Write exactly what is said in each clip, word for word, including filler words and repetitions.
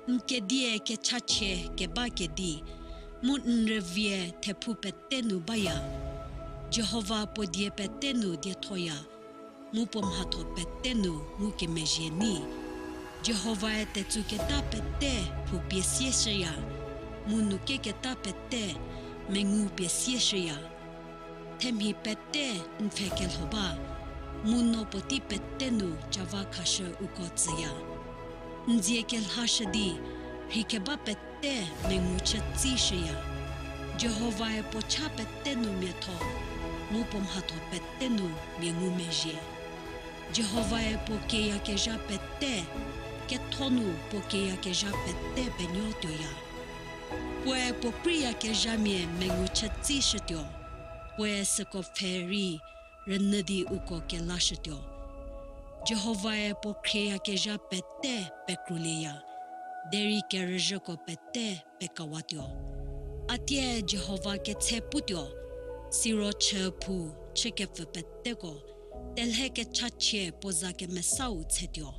N kedie kechachie keba kedi, mu n rüvie thephou pete nu baya. Jihova puo die pete nu diethoya, mu puo mhatho pete nu ngukemezhie nyi. Jihovae tetsuketa pete phou pie sieshüya, mu nu keketa pete mengu pie sieshüya. Themhi pete n pfhe kelho ba, mu no puotei pete nu cava khashü uko tsüya. N dzie kelhashü di, rhei keba pete mengu chü tsishüya. Jihovae puo cha pete nu miatho, mu puo mhatho pete nu mia ngumezhie. Jihovae puo kieyakezha pete, ketho nu puo kieyakezha pete penuo tuoya. Puoe puo preiyakezhamia mengu chü tsishütuo, puoe süko pfhe rei rünyü di uko kelashütuo. Jihovae puo khrieyakezha pete pekrulieya, derei kerüzhüko pete pekawatuo. A tie Jihova ketshe putuo, siro chüphou chükepfü peteko, telhe kechachie puo za kemesau tshetuo.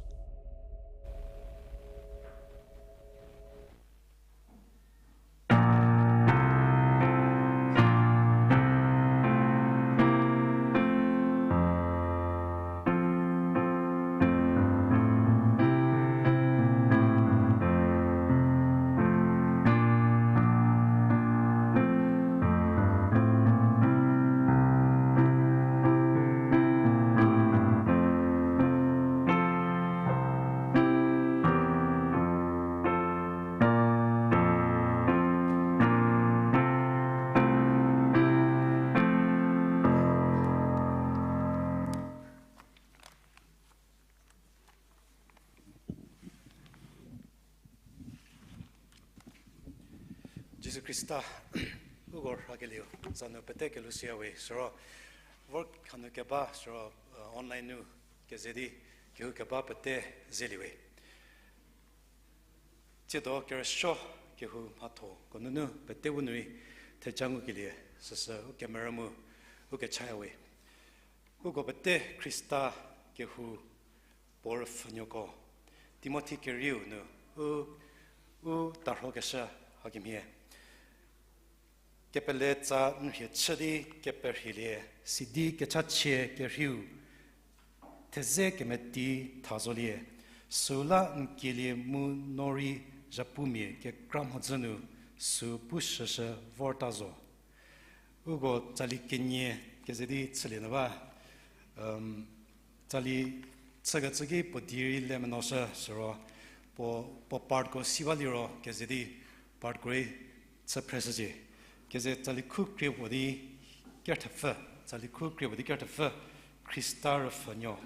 Jisu Khrista, uko rhakelieu za nu pete kelushüya we, siro vor hanu keba, siro, uh, online nu keze di kehou keba pete zelie we. Tsiedo kerüsuo kehou mhathoko nunu pete bu nu rei theja ngukelie süsü u kemerü mu u kechaya we. Uko pete Khrista kehou puo rüpfhünuoko, Timothi kerieu nu u, u tarhokeshü hakemhie. Kepele tsa n rhie chü di keperhielie, sidi kechachie kerheiu theze kemeti tha zolie, süla n kielie mu no rei zhapumia kekra mhodzü nu sü pushüshü vorta zo. Uko tsali kenie keze di chülie nyü ba, um, tsali chükecü ki puo di rei le menoshü siro, puo, puo partko si ba liro keze di partko rei chü phreshücie. Keze tsali khu krie puo di kerthepfü, tsali khu krie puo di kerthepfü, Khrista rüpfhünuo.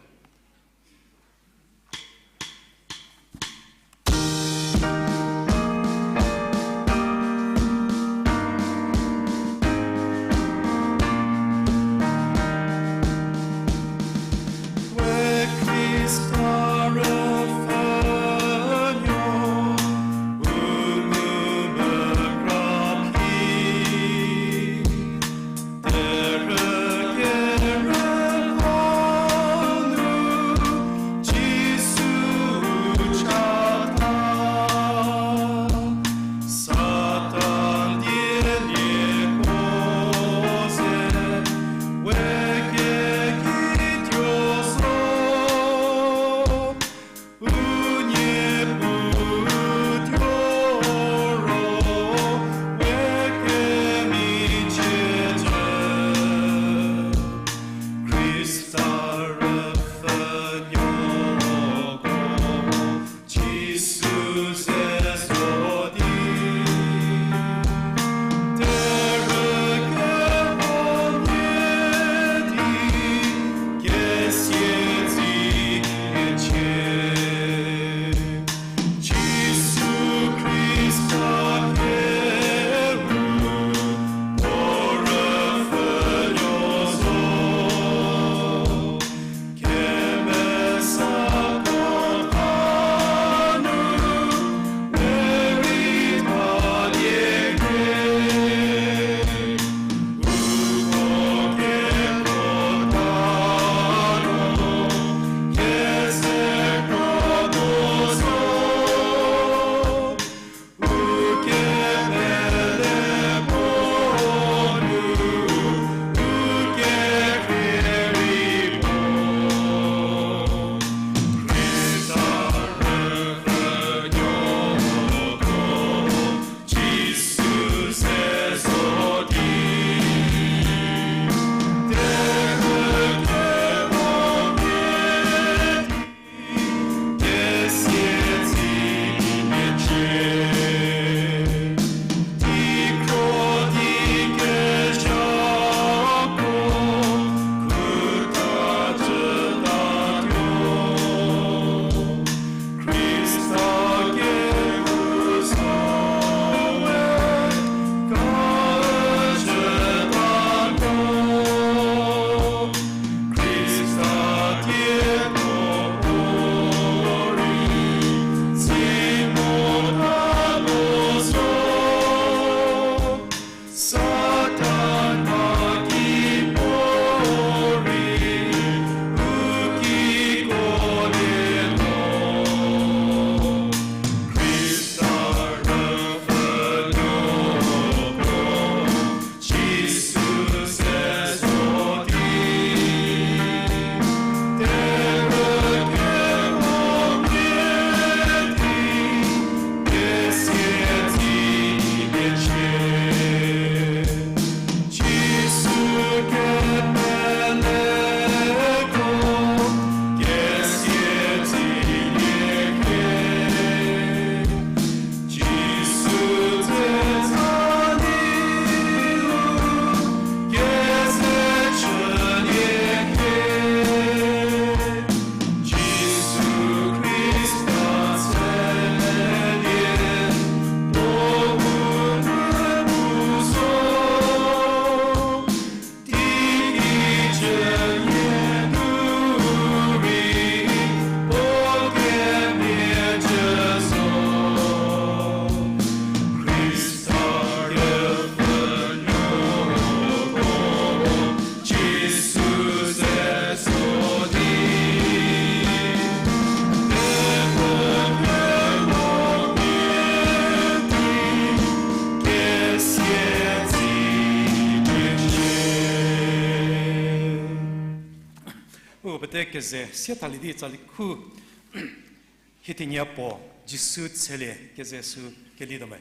keze sie thalie di tsali khu, hie thenie puo Jisu tselie keze sü kelietuo me.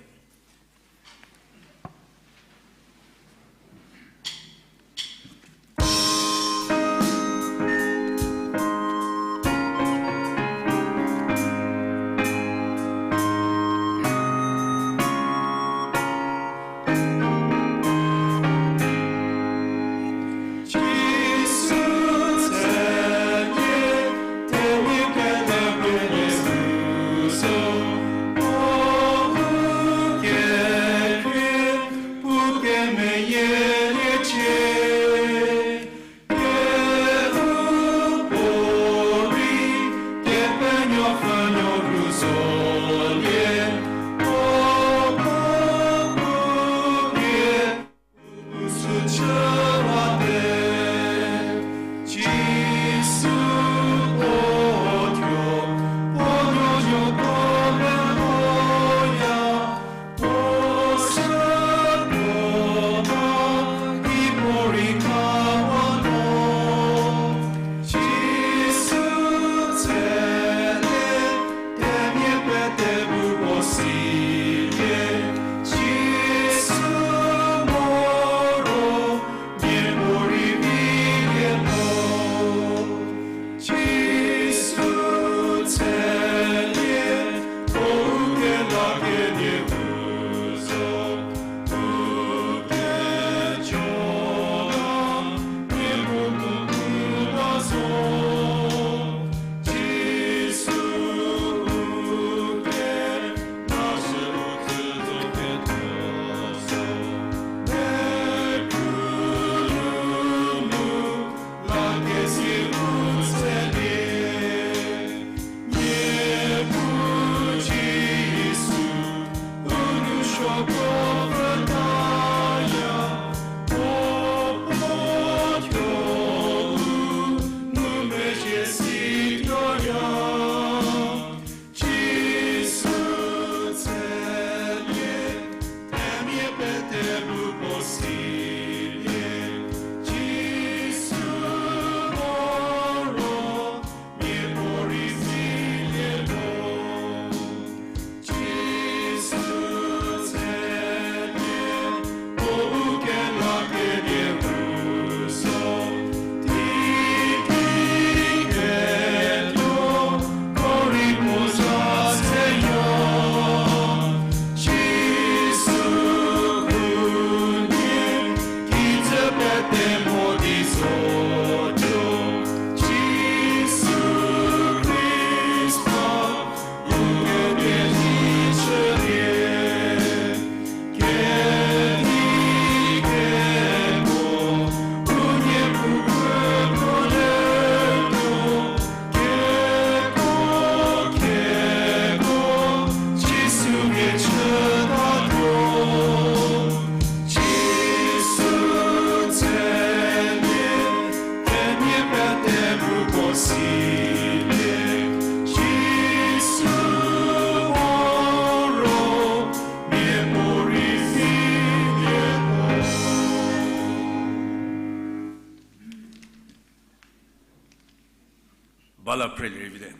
Ba la phrelierevi te.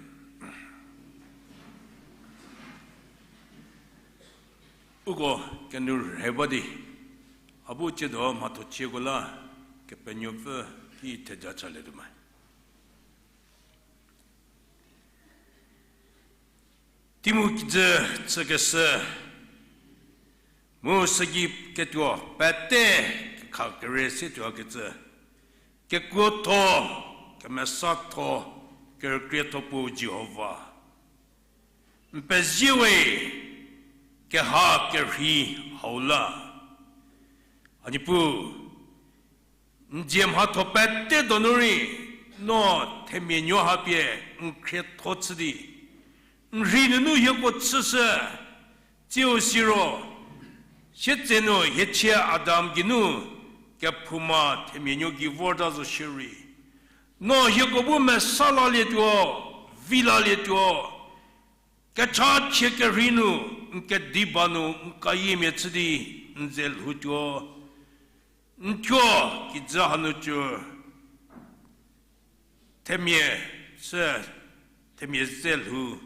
Uko kenu rhe ba di, a bu tsiedo mhatho chieko la Kepenuopfü ki theja chalietuo me. Teimu kijü chükeshü, mu süki ketuo pete kekha kere se tuo kecü, kekuotho, kemesatho, kerükrietho puo Jihova. N pezie we, keha kerhei hau la. A Niepuu, n dzie mhatho pete donu rei, no themia nuo ha pie n khrietho chü di, n rhei nunu hieko chüshü, tsiu siro, sietsenu hiechie Adam geinu kephouma themia nuo gei vorta zo shierei, no hieko bu mesa lalietuo, vi lalietuo, kechachie kerhei nu, n kediba nu n kayiemia chü di n ze lhoutuo. N thuo kijü hanu cü, themia chü, themia ze lhou,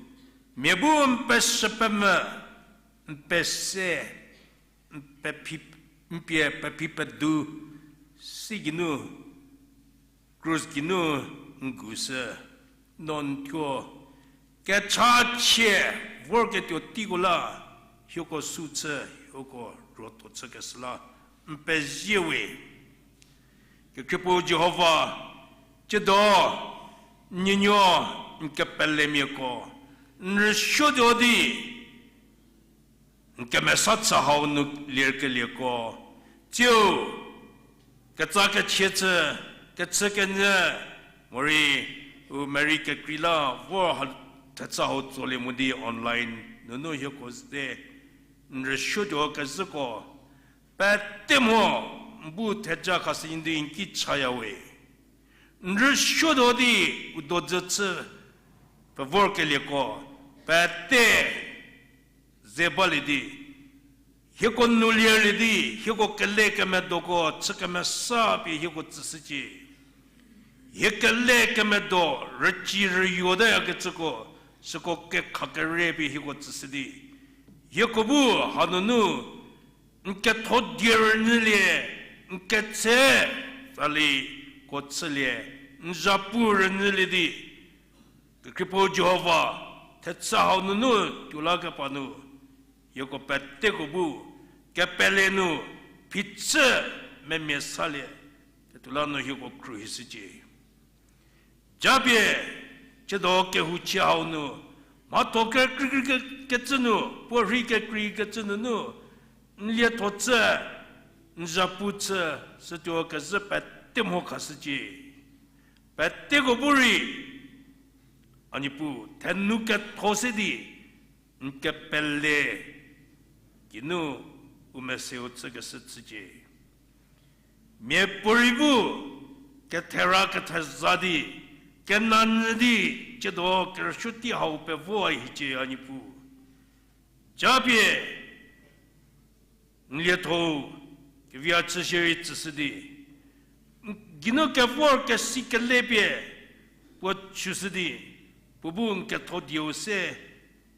mia bu n peshü pemvü, n pese, n pephi, n pie pephi pedu, si geinu, krus geinu n gu sü, no n thuo kechachie vorketuo teiko la, hieko sü chü, hieko ruotuo chükeshü la n pezie we. Kekhriepuu Jihova, tsiedo n nuonuo n kepelemiako n rüsuotuo di n kemesa chü hau nu lierkelieko, tsiu ketsa kechie chü, kechükenyü, morei u Mary kekrei la vor ha thechü hau tsolie mo di online nunu hieko ze n rüsuotuo kezhüko, pete mho n bu theja khashü di n ki chaya we. N rüsuotuo di u dodzü chü pevorkelieko, pete ze balie di, hieko nu lierlie di, hieko kele kemedoko chü kemesa pie hieko tsüshücie. Hie kele kemedo rüci rüyo tayakecüko, süko kekha kere pie hieko tsüshü di, hieko bu hanunu n ketho die rünyülie, n ketse tsali ko chülie, n zhapu rünyülie di, kekhriepuu Jihova, thechü hau nunu tuo lakepa nu, hieko peteko bu kepele nu phichü memia salie, ketuo la no hieko khruohishücie. Japie, tsiedo kehouchie hau nu, mhatho kekreikrei ke-, kecü nu, puo rhei kekreikecü nunu, n lietho chü, n zhapu chü, sütuo kezhü pete mho khashücie. Peteko bu rei, a Niepuu, thenou ketho se di, n kepele geinu u meseu chükeshü chücie. Miapuorei bu kethera ketheza di, kenanyü di, tsiedo kerüsuo tei hau pevo hiecie a Niepuu. Japie, n lietho-u kevia chü shierei tsüshü di, n geinu kevor kesi kele pie puo chüshü di, puo bu n ketho dieu se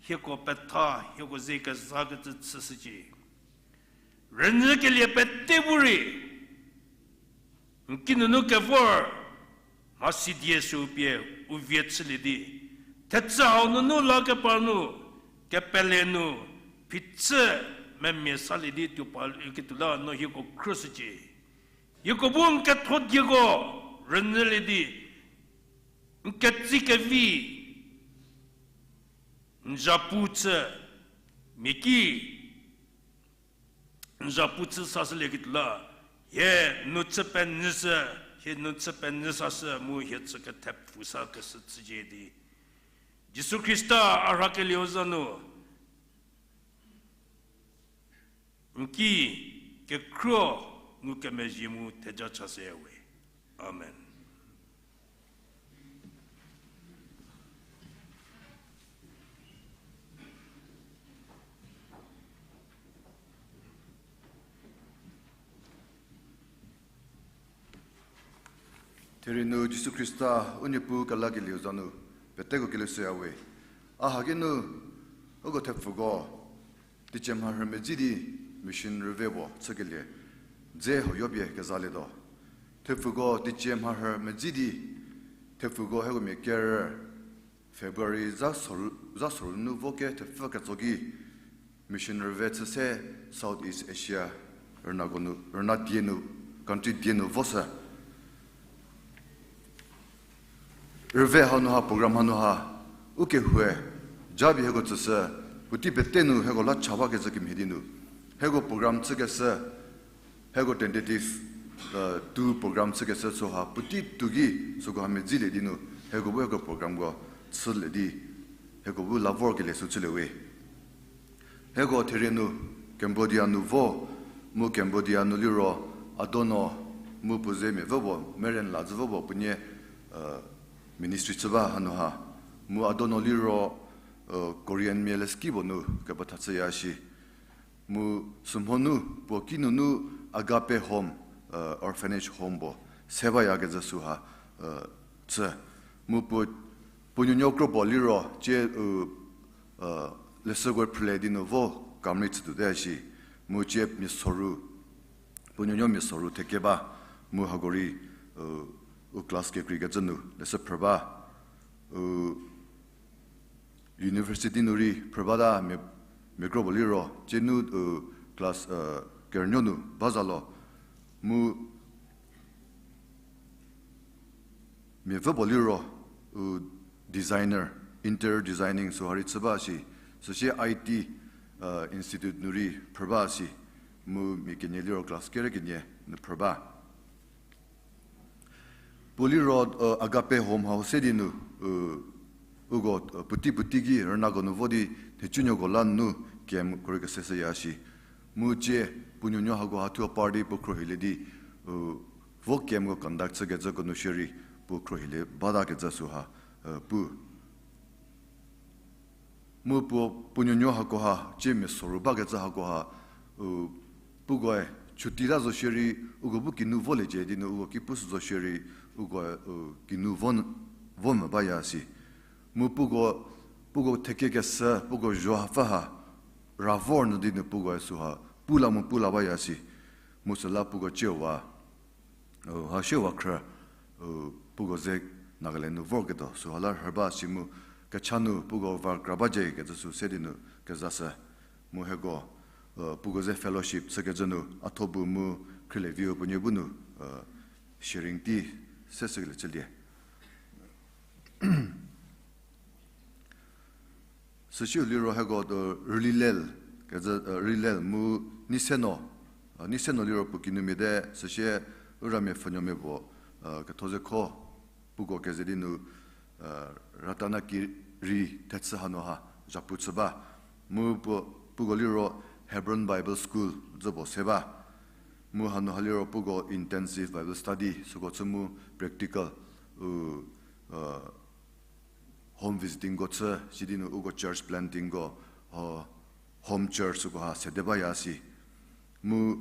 hieko petha, hieko ze kezakecü chüshücie. Rünyükelie pete bu rei n kinunu kevor mhasi die süu pie u vie chülie di, thechü hau nunu lakepa nu, kepele nu, phichü memia salie di tuo pa ketuo la no hieko khruohishücie. Hieko bu n ketho dieko rünyülie di, n ketsi kevi, n zhapu chü, mia ki n zhapu chü sashülieketuo la, hie nu chü penyüshü, hie nu chü penyü sashü mu hie chü kethepfu sakeshü chücie di, Jisu Khrista a rhakelieu za nu n ki kekhruo ngukemezhie mu theja chashüya we. Amen. Therie nu Jisu Khrista u Niepuu kelakelieu za nu peteko kelieshüya we. A haki nu uko thepfuko teicie mharhü medzi di mission rüve puo chükelie dze huoyo pie kezalietuo. Thepfuko teicie mharhü medzi di, thepfuko hieko mia kerü February za soru, za soru nu vo ke thepfü ketso ki mission rüve chü se South East Asia rünako nu, rüna die nu, country die nu voshü. Rüve hanu ha, program hanu ha, u kehoue, japie hieko tsüshü, puotei pete nu hieko la cha bakecü kemhie di nu, hieko program chükeshü, hieko tentative, uh, tu program chükeshü süha puotei tuo ki süko ha medzilie di nu, hieko bu hieko programko chülie di, hieko bu la vorkelie sü chülie we. Hieko therie nu Cambodia nu vo, mu Cambodia nu liro Adono mu puo zemia vü puo, Meren la zü vü puo puonie, uh, ministry chü ba hanu ha. Mu Adono liro, uh, Korean mia leski puo nu kepetha chüya shi. Mu sümhonu puo kinunu Agape Home, uh, Orphanage Home puo se bayakezhü süha, uh, chü. Mu puo, puo nuonuo kropuo liro, tie, u, leshüko phrülie di nu vo kamri chütuote shi, mu tie mia soru, puo nuonuo mia soru theke ba, mu hako rei, u, u class kekreikecü nu leshü phrü ba, u, university nu rei phrü bata mia, mia kropuo liro, tie nu, u, class, kernuo nu ba zalo, mu mia pfü puo liro, u, designer, interior designing süha rei chü ba shi, süsie I T, institute nu rei phrü ba shi, mu mia kenie liro class kere kenie nu phrü ba. Puo liro, Agape Home hau se di nu, uko, puotei puotei ki rünako nu vo di, nhicunuoko la nu camp ko rei kese shüya shi. Mu tie, puo nuonuo hako ha thuo par di puo khruohilie di, vo campko conduct chükecüko nu shierei, puo khruohilie batakecü süha, pu. Mu puo, puo nuonuo hakoha, tie mia soru bakecü hakoha, u, pukoe, chuti la zo shierei, uko bu kinu voliecie di nu uko ki pushü zo shierei, ukoe, u, kinu vo, vo mvü baya si. Mu puko, puko thekekeshü, puko zho hapfü ha, ra vor nu di nu pukoe süha, pu la mu pu la baya si. Mu süla puko ciewa, u, ha shiewa khrü, u, puko ze Nagaland nu vorketuo süha la rhü ba si mu, kecha nu puko va kra bacie kecü sü se di nu kezashü. Mu hieko, u, puko ze fellowship chükecü nu, a tho bu mu khrielieviu puonie bu nu, u, sharing tei se sükelie chülie. Süsiu liro hieko, u, Rülilel, kecü, u, Rülilel mu Niseno, u, Niseno liro puo kinumia te, süsie u ramia pfhünuomia puo, u, ketho ze kho, puko keze di nu, u, Ratanakiri thechü hanu ha, zhapu chü ba. Mu puo, puko liro Hebron Bible School dzü puo se ba. Mu hanu ha liro puko intensive Bible study, süko chü mu practical, u, u, home visitingko chü, sidi nu uko church plantingko, u, home church süko ha sede baya si. Mu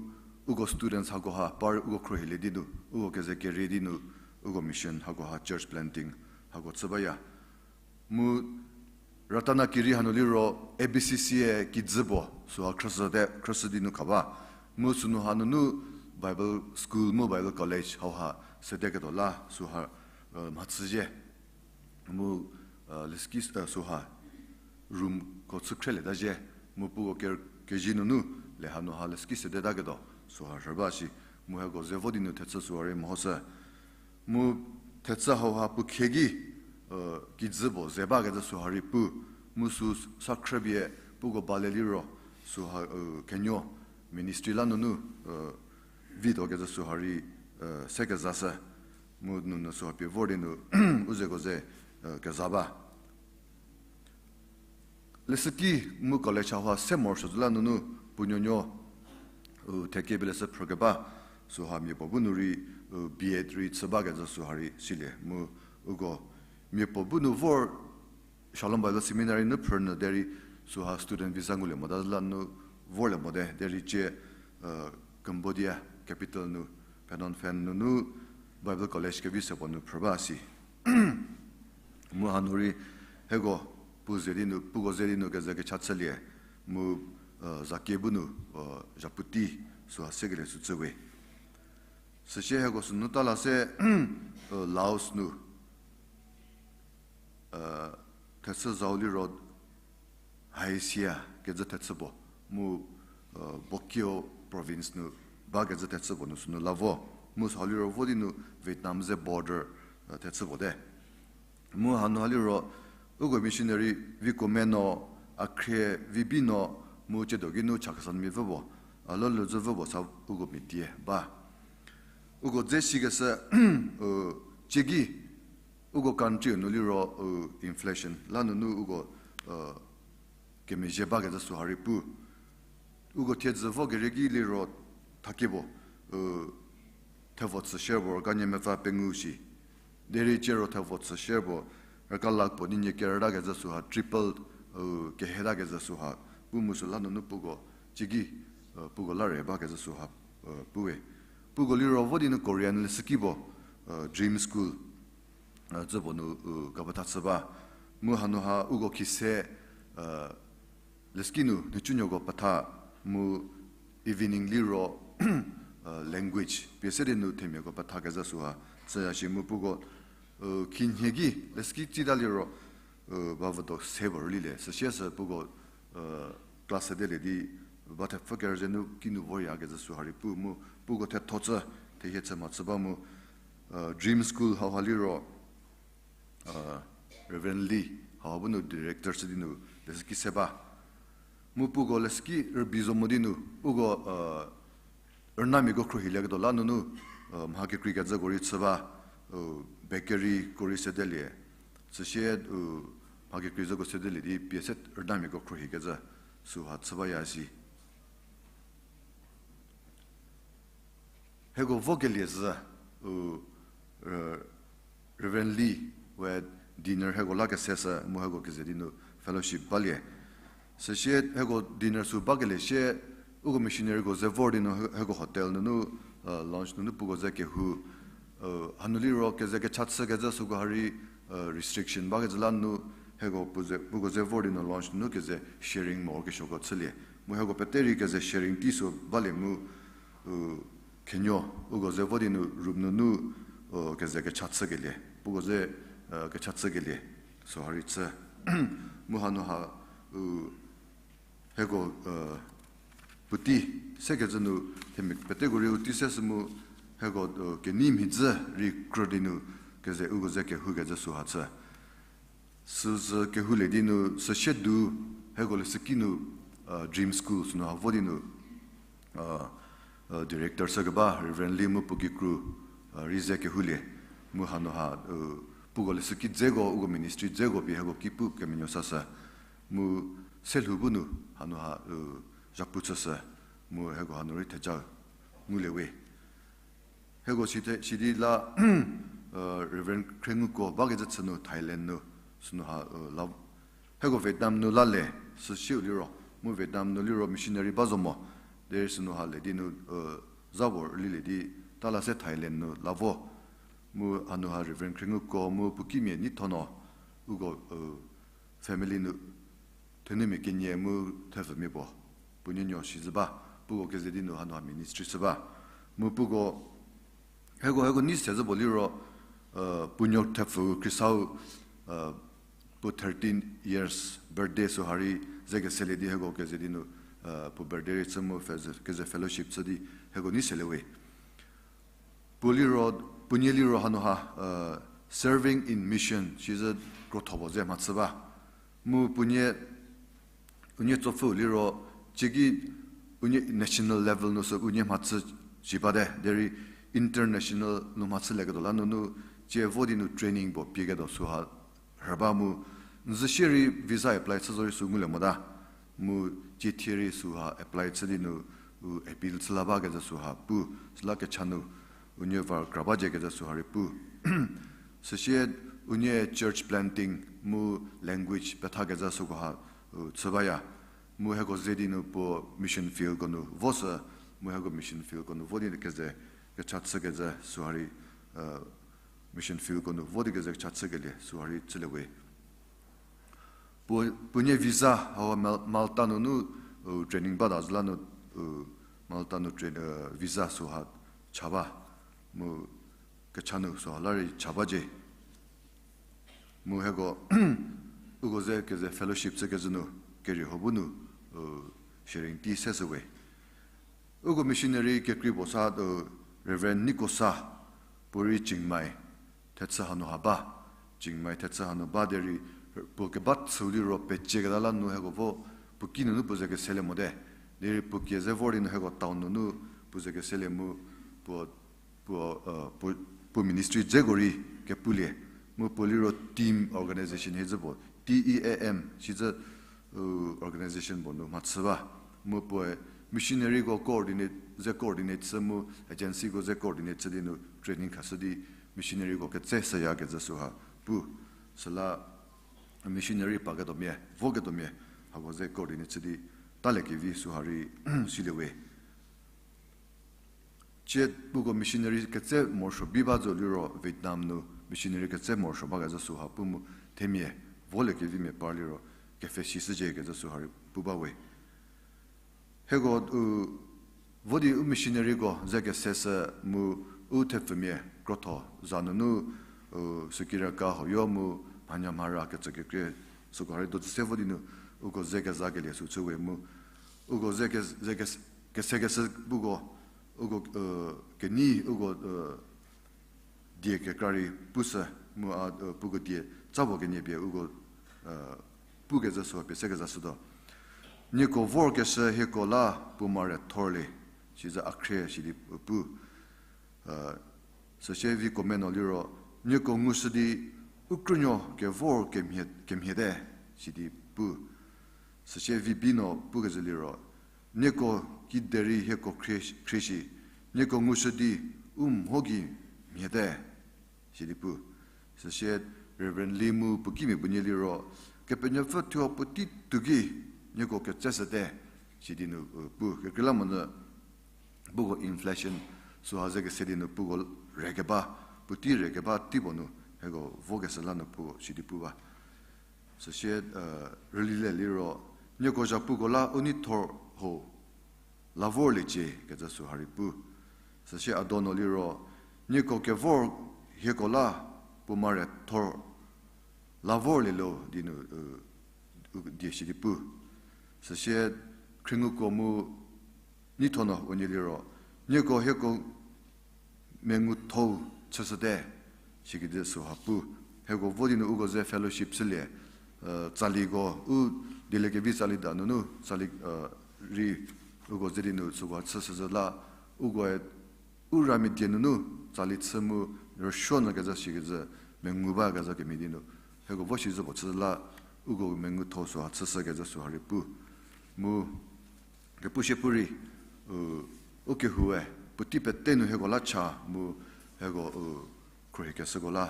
uko students hakoha, par uko khruohilie di nu, uko keze kerie di nu, uko mission hakoha church planting hako chü baya. Mu Ratanakiri hanu liro A B C C A kijü puo süha khrüshü te, khrüshü di nu kha ba. Mu sünu hanunu Bible School mu Bible College hauha sedeketuo la süha, u, mhachüzhie. Mu, u, leshüki, u, süha roomko chü khrelieta zhie. Mu puko ke, kezie nunu le hanu ha leshüki sedetaketuo süha rhü ba shi. Mu hieko ze vo di nu thechü süha rei mehoshü. Mu thechü hauha puo khie ki, u, kijü puo ze bakecü süha rei pu. Mu sü sa khrüpie puko bale liro süha, u, khenuo ministry la nunu, u, vituokecü süha rei, u, se kezashü. Mu nunu süha pie vor di nu u zeko ze, u, keza ba. Leshüki mu college hauha se morosuo zü la nunu puo nuonuo, u, thekepie leshü phrükeba süha mia puo bu nu rei, u, B Ed rei chü bakecü süha rei silie. Mu uko mia puo bu nu vor Shalom Bible Seminary nu phrünyü derei süha student visa ngulie mota la nu vorlie mote derei tie, u, Cambodia capital nu, Phnom Penh nunu Bible College kevi se puo nu phrü ba si. Mu hanu rei hieko puo ze di nu, puko ze di nu keze kecha chülie, mu, u, zakie bu nu, u, zhapu tei süha sekelie sü chüwe. Süsie hieko sünu ta la se, u, Laos nu, u, thechü zau liro Hai Siang kecü thechü puo, mu, u, Bokeo province nu bakecü thechü puo nu sünu la vo. Mu süha liro vo di nu Vietnam ze border, u, thechü puo te. Mu hanu ha liro, uko missionary vikuo meno, a khrie vi bi no, mu tsiedo ki nu Chakhesangmia vü puo, a loluzü vü puo sa uko mia die ba. Uko dze sikeshü, u, cieki, uko country nu liro, u, inflation la nunu uko, u, kemezhie bakecü süha rei pu. Uko thiedzü vo kerie ki liro thakie puo, u, thevo chü share puo rüka nie mepfü pengou shi. Derei tiero thevo chü share puo rüka lakh puo nie nie kerütakecü süha triple, u, kehetakecü süha pu mu süla nunu puko cieki, u, puko la re bakecü süha, u, puwe. Puko liro vo di nu Korean leshüki puo, u, Dream School. dzüpuo nu u kepetha chü ba. Mu hanu ha uko khise leshüki nu nhicunuoko petha mu evening liro language pie se di nu themiako petha kezhü süha chüya shi mu puko khinhie ki leshüki tsita liro ba vüdo se puo rülilie. Süsie sü puko class sedelie di ba thepfü kerüzhie nu kinu vorya kezhü süha rei pu mu puko thetho chü, thehie chü mhachü ba mu dream school hauha liro Reverend Lee hauha bu nu director chü di nu leshüki se ba. Mu puko leshüki rübei zo mo di nu uko rünamiako khruohilieketuo la nunu mha kekreikecüko rei chü ba, bakeryko rei sedelie. Süsie mha kekreizhüko sedelie di pie se rünamiako khruohikecü süha chü baya si. Hieko vokelie zhü, u Reverend Lee we dinner hieko la kese sü mu hieko keze di nu fellowship balie. Süsie hieko dinner sü bakelie sie uko missionaryko ze vor di nu hieko hotel nunu lunch nunu puko ze kehou hanu liro keze kecha chükecü süko ha rei restriction bakecü la nu hieko puko ze vor di nu lunch nunu keze sharing mo kesuoko chülie. Mu hieko pete rei keze sharing tei sü balie mu khenuo uko ze vo di nu room nunu keze kecha chükelie, puko ze kecha chükelie süha rei chü. Mu hanu ha u hieko puotei sekecü nu themia peteko rei u tei se sü mu hieko kenei mhidzü rei krü di nu keze uko ze kehoukecü süha chü. Süzü kehoulie di nu süsie du hieko leshüki nu dream school sünu ha vo di nu director sü keba Reverend Lee mu puo kikru rei ze kehoulie. Mu hanu ha puko leshüki dzeko uko ministry dzeko pie hieko ki pu kemenuo sashü. Mu selhou bu nu hanu ha zhapu chüshü. Mu hieko hanu rei theja ngulie we. Hieko sidi la Reverend Khrienguko bakecü chü nu Thailand nu sünu ha la hieko Vietnam nu la le süsieu liro mu Vietnam nu liro missionary ba zo mo. Derei sünu ha le di nu za vor lilie di ta la se Thailand nu la vo. Mu hanu ha Reverend Khrienguko mu puo kimia neitho no uko family nu thenumia kenie mu thepfumia puo puo nuonuo shi zhü ba, puko keze di nu hanu ha ministry chü ba. Mu puko hieko hieko nei se zhü puo liro puo nuo thepfu khristau puo thirteen years birthday süha rei ze keselie di hieko keze di nu puo birthday rei chü mu keze fellowship chü di hieko nei selie we. Puo liro, puo nie liro hanu ha serving in mission shi zhü krotho puo ze mhachü ba. Mu puo nie, unie tsopfü liro, cieki unie national level nu sü unie mhachü shi bate derei international nu mhachülieketuo la nunu cie vo di nu training puo pieketuo süha rhü ba mu, n zhü shierei visa apply chü zorei sü ngulie mota. Mu cie thie rei süha apply chü di nu u appeal chü la bakecü süha pu, süla kecha nu unie var kra bacie kecü süha rei pu. Süsie unie church planting mu language pethakezü süko ha chü baya. Mu hieko ze di nu puo mission fieldko nu vo sü, mu hieko mission fieldko nu vo di keze kecha chükezü süha rei mission fieldko nu vo di keze kecha chükelie süha rei chülie we. Puo, puo nie visa hawa Malta nunu training bata zhü la nu Malta nu visa süha cha ba, mu kecha nu süha la rei cha bacie. Mu hieko uko ze keze fellowship chükezhü nu kerieu bu nu sharing tei se sü we. Uko missionary kekrei puo sa Reverend Nikosa, puo rei Chiangmai thechü hanu ha ba. Chiangmai thechü hanu ba derei puo keba chüu liro pecieketa la nu hieko vo puo kinunu puo ze keselie mote. Derei puo kie ze vor di nu hieko town nunu puo ze keselie mu puo puo, puo ministry dzeko rei kepulie. Mu puo liro team organization hie zhü puo, T E A M shi zhü organization puo nu mhachü ba. Mu puoe missionaryko coordinate, ze coordinate chü mu agencyko ze coordinate chü di nu training khashü di missionaryko ketse seyakezhü süha pu. Süla missionary paketuomia, voketuomia, hako ze coordinate chü di talie kevi süha rei silie we. Cie puko missionary ketse morosuo bi ba zo liro Vietnam nu missionary ketse morosuo bakezhü süha pu mu themia volie kevimia par liro kepfhesi shücie kecü süha rei pu ba we. Hieko u vo di u missionaryko ze keseshü mu u thepfumia krotho za nunu, u, sükiraka hoyo mu mhanyamhara kecü kekrie süko rei dojü se vo di nu uko ze kezakelie sü chü we mu uko ze ke, ze ke, kesekeshü puko, uko, u, kenei uko, u, die kekra rei pushü mu a, u, puko die tsa puo kenie pie uko, u, pukecü süha pie se kezashütuo. Nieko vorkeshü hieko la puoma re thorlie, sizü a khrie sidi pu. Süsie vi komeno liro, nieko ngushü di u krünuo kevor kemhie, kemhiete, sidi pu. Süsie vi bino pukezhü liro, nieko kiderei hieko khrie, khrie shi, nieko ngushü di u mho gei mhiete, sidi pu. Süsie Reverend Lee mu puo kimia puonie liro, Kepenuopfü thuo puotei tuo gei nieko ketseshüte, sidi nu, u, pu. Kekreilamonyü puko inflation süha ze kese di nu puko re keba, puotei re keba tei puo nu hieko vokeshü la nu puo sidi pu ba. Süsie, u, rülilie liro, nieko zhapuko la u neithor ho la vorliecie kecü süha rei pu. Süsie a dono liro, nieko kevor hieko la puoma re thor la vorlie lo di nu, u, u die sidi pu. Süsie khrienguko mu neitho no unie liro, nieko hieko menguthou chüshüte, sikecü süha pu. Hieko vo di nu uko ze fellowship chülie, u, tsaliko u dieliekevi tsali da nunu tsali, u, rei uko ze di nu süko chüshüzhü la, ukoe u ramia die nunu tsali chü mu rüsuo nyü kezhü sikecü mengu bakezhü kemhie di nu hieko vo shi zhü puo chü la, uko menguthou süha chüshü kecü süha rei pu. Mu kepu shie pu rei, u, u kehoue puotei pete nu hieko la cha mu hieko, u, khruohikeshüko la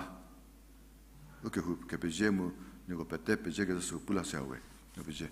u kehou kepezhie mu nieko pete pezhie kezhü sü pu la se we. Nieko pezhie.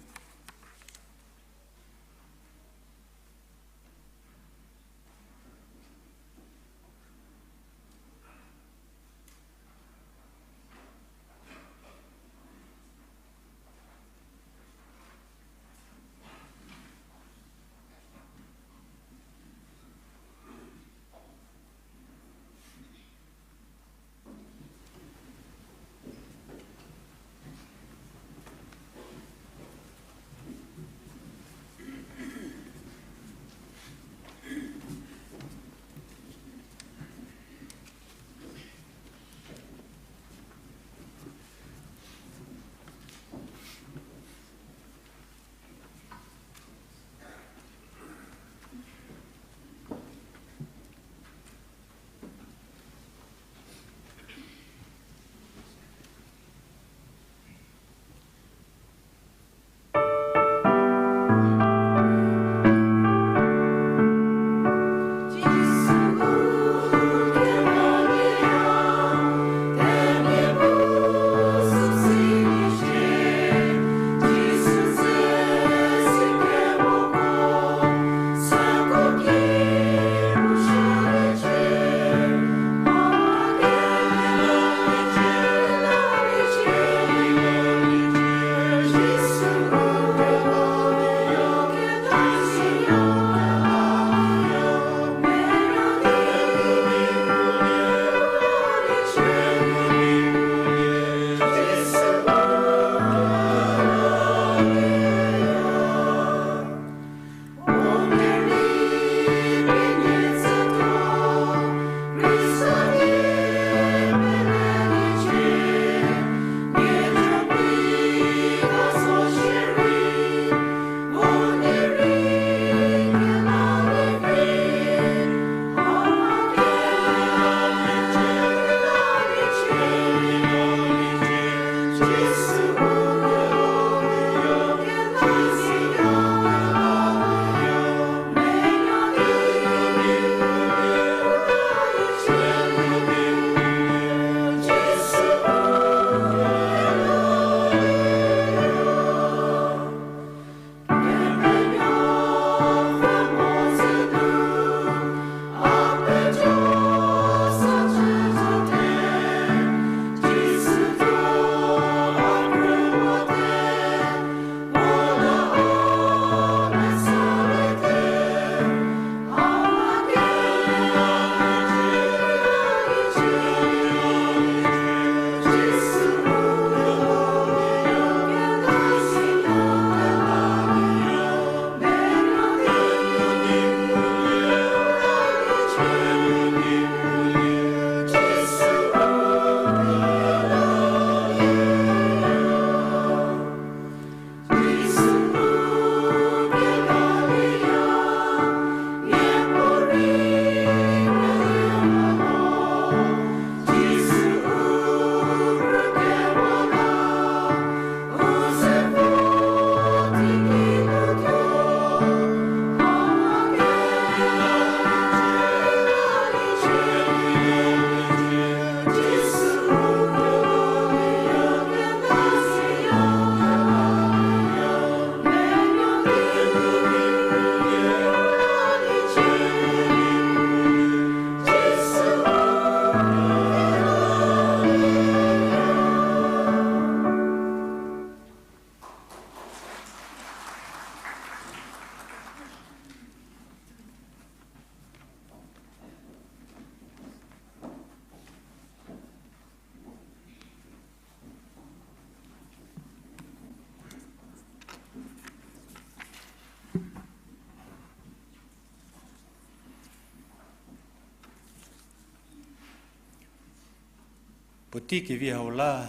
Puotei kevi hau la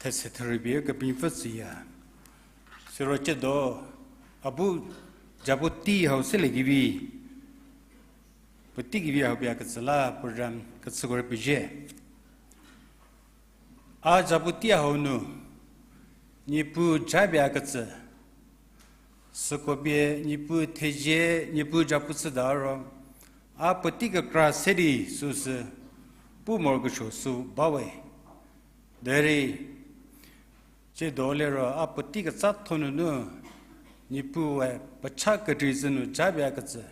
these therüpie kepenuopfü tsüya. Siro ciedo a bu japuotei hau seliekevi, puotei kevi hau pie ketsü la program kechüko rei pezie. A japuotei hau nu, Niepuu japie ketsü, süko pie Niepuu thezie, Niepuu japu chüta ro, a puotei kekra se di süsü pu morokesuo sü bawe. Derei, ciedo liro a puotei ketsa thonunu, Niepuue pecha kedri zü nu japie ketsü,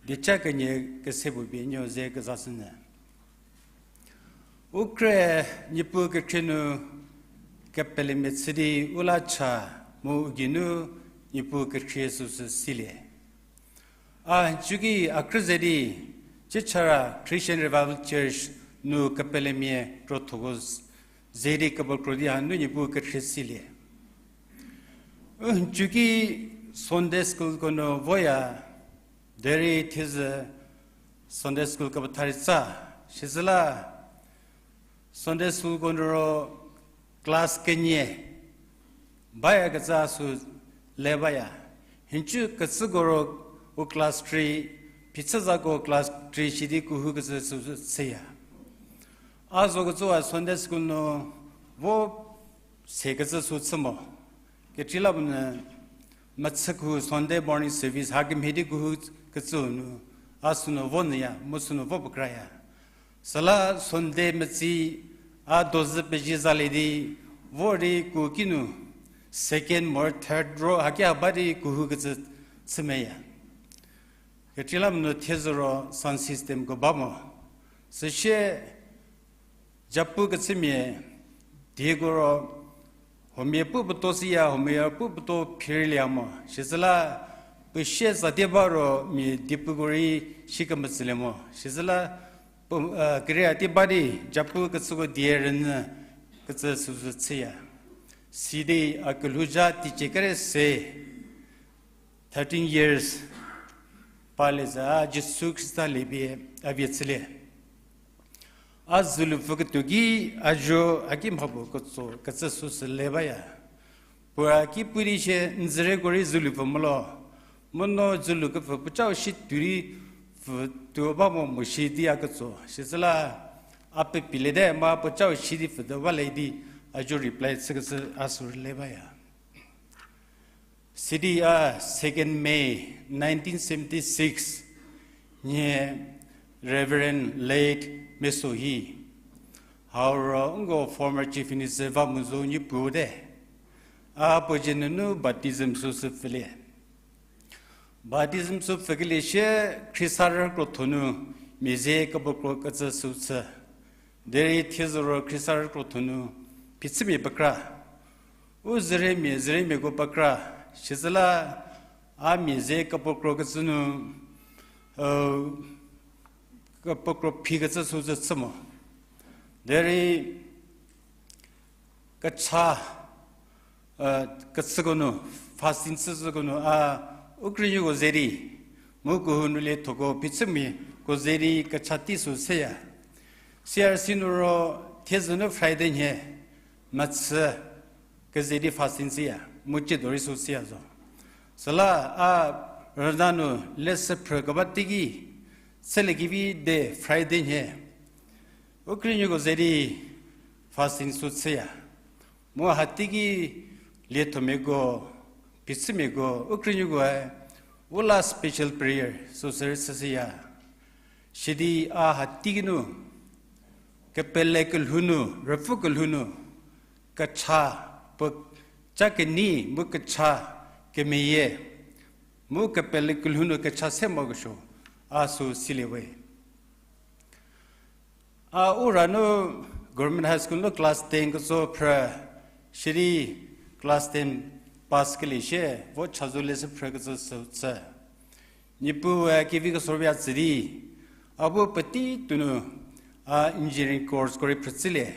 dieca kenie kese puo pie nuo ze kezashünyü. U kre Niepuu kekhrie nu kepelemia chü di u la cha mu u geinu Niepuu kekhrie süsü silie. A ncüki a krü ze di, Chichara Christian Revival Church nu kepelemia krothoko ze di kepekro di hanu Niepuu kekhrie silie. U ncüki Sunday schoolko nu voya, derei thiezü Sunday school kepetha rei tsa, sizüla Sunday schoolko nu ro class kenie baya kecü a sü le baya. Hincü kecüko ro u class three, phichüzako class three shi di kehou kecü sü chüya. A zo kecü a Sunday school nu vo se kecü sü chü mo. Kekreilamonyü mechü kehou Sunday morning service hakemhie di kehou kecü nu, a sünu vo nyüya, mu sünu vo pekraya. Süla Sunday metsi a dozü pezie zalie di, vo di kuki nu second mo third row haki ha ba di kehou kecü chü meya. Kekreilamonyü thiezü ro sound systemko ba mo. Süsie japu kechümia dieko ro, huomia pu puoto siya, huomia pu puoto phirliya mo. Sizüla puo sie zatie ba ro mia diepuko rei si kemetsülie mo. Sizüla puo, eh, keria tie ba di japu kechüko die rünyü kecü süsü chüya. Sidi a kelhouzha teicie kere se, thirteen years, palie za Jisu Khrista liepie a vie chülie. A zülupfü ketuo ki a zuo a ki mhapuo ketso kecü süsü le baya. Puo a ki pu di sie n züreko rei zülupfü molo, mu no zülu kepfü puocau shi tuo di pfü tuo ba mo mo shi di a ketso. Sizüla a pepiliete mu puocau shi di pfü tuo bale di a zuo reply chükecü a sü le baya. Sidi a second May nineteen seventy-six nhie Reverend Late Mesohi, hau ro nko former Chief Minister va mu zo nyi puo te, a puo zie nunu baptism süsü pfülie. Baptism sü pfükelie sie khriesarü krotho nu mia ze kepekro kecü sü chü. Derei thiezü ro khriesarü krotho nu phichümia pekra, u züremia züremiako pekra, sizüla a mia ze kepekro kecü nu, u, kepekro phi kecü sü chü mo. Derei kecha, kechüko nu, fasting chüko nu a u krünuoko ze di, mu kehou nu liethoko phichümiako ze di kecha tei sü chüya. C R C nu ro thiezü nu Friday nhie mechü keze di fasting chüya, mu tsiedo rei sü chüya zo. Süla a rüna nu leshü phrü keba teiki, chüliekevi de Friday nhie u krünuoko ze di fasting sü chüya. Mu hateiki liethomiako, phichümiako u krünuokoe u la special prayer sü sü rei chüshüya. Sidi a hateiki nu kepele kelhou nu, rüpfü kelhou nu, kecha puo ca kenei mu kecha kemeyie, mu kepele kelhou nu kecha se mokesuo a sü silie we. A u ra nu Government High School nu class ten ketso phrü, sidi class ten pass kelie sie vo chazou leshü phrü kecü sü chü. Niepuue kevi kesorpie tsü di, a bu puotei tuo nu a engineering course ko rei phrüchülie.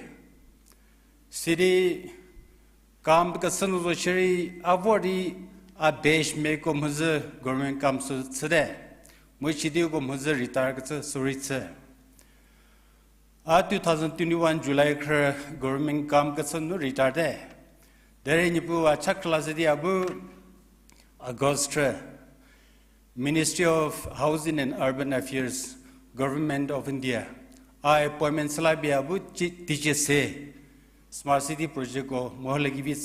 Sidi kam kechü nu zo shierei a vor di a batchmieko mhodzü government kam sü chüte. Mu sidi uko mhodzü retire kecü sü rei chü. A two thousand twenty-one July khrü government kam kechü nu retire te. Derei Niepuu a cha khrüla ze di a bu August khrü, Ministry of Housing and Urban Affairs, Government of India, a appointment chü la pie a bu teicie se Smart City Projectko meholiekevi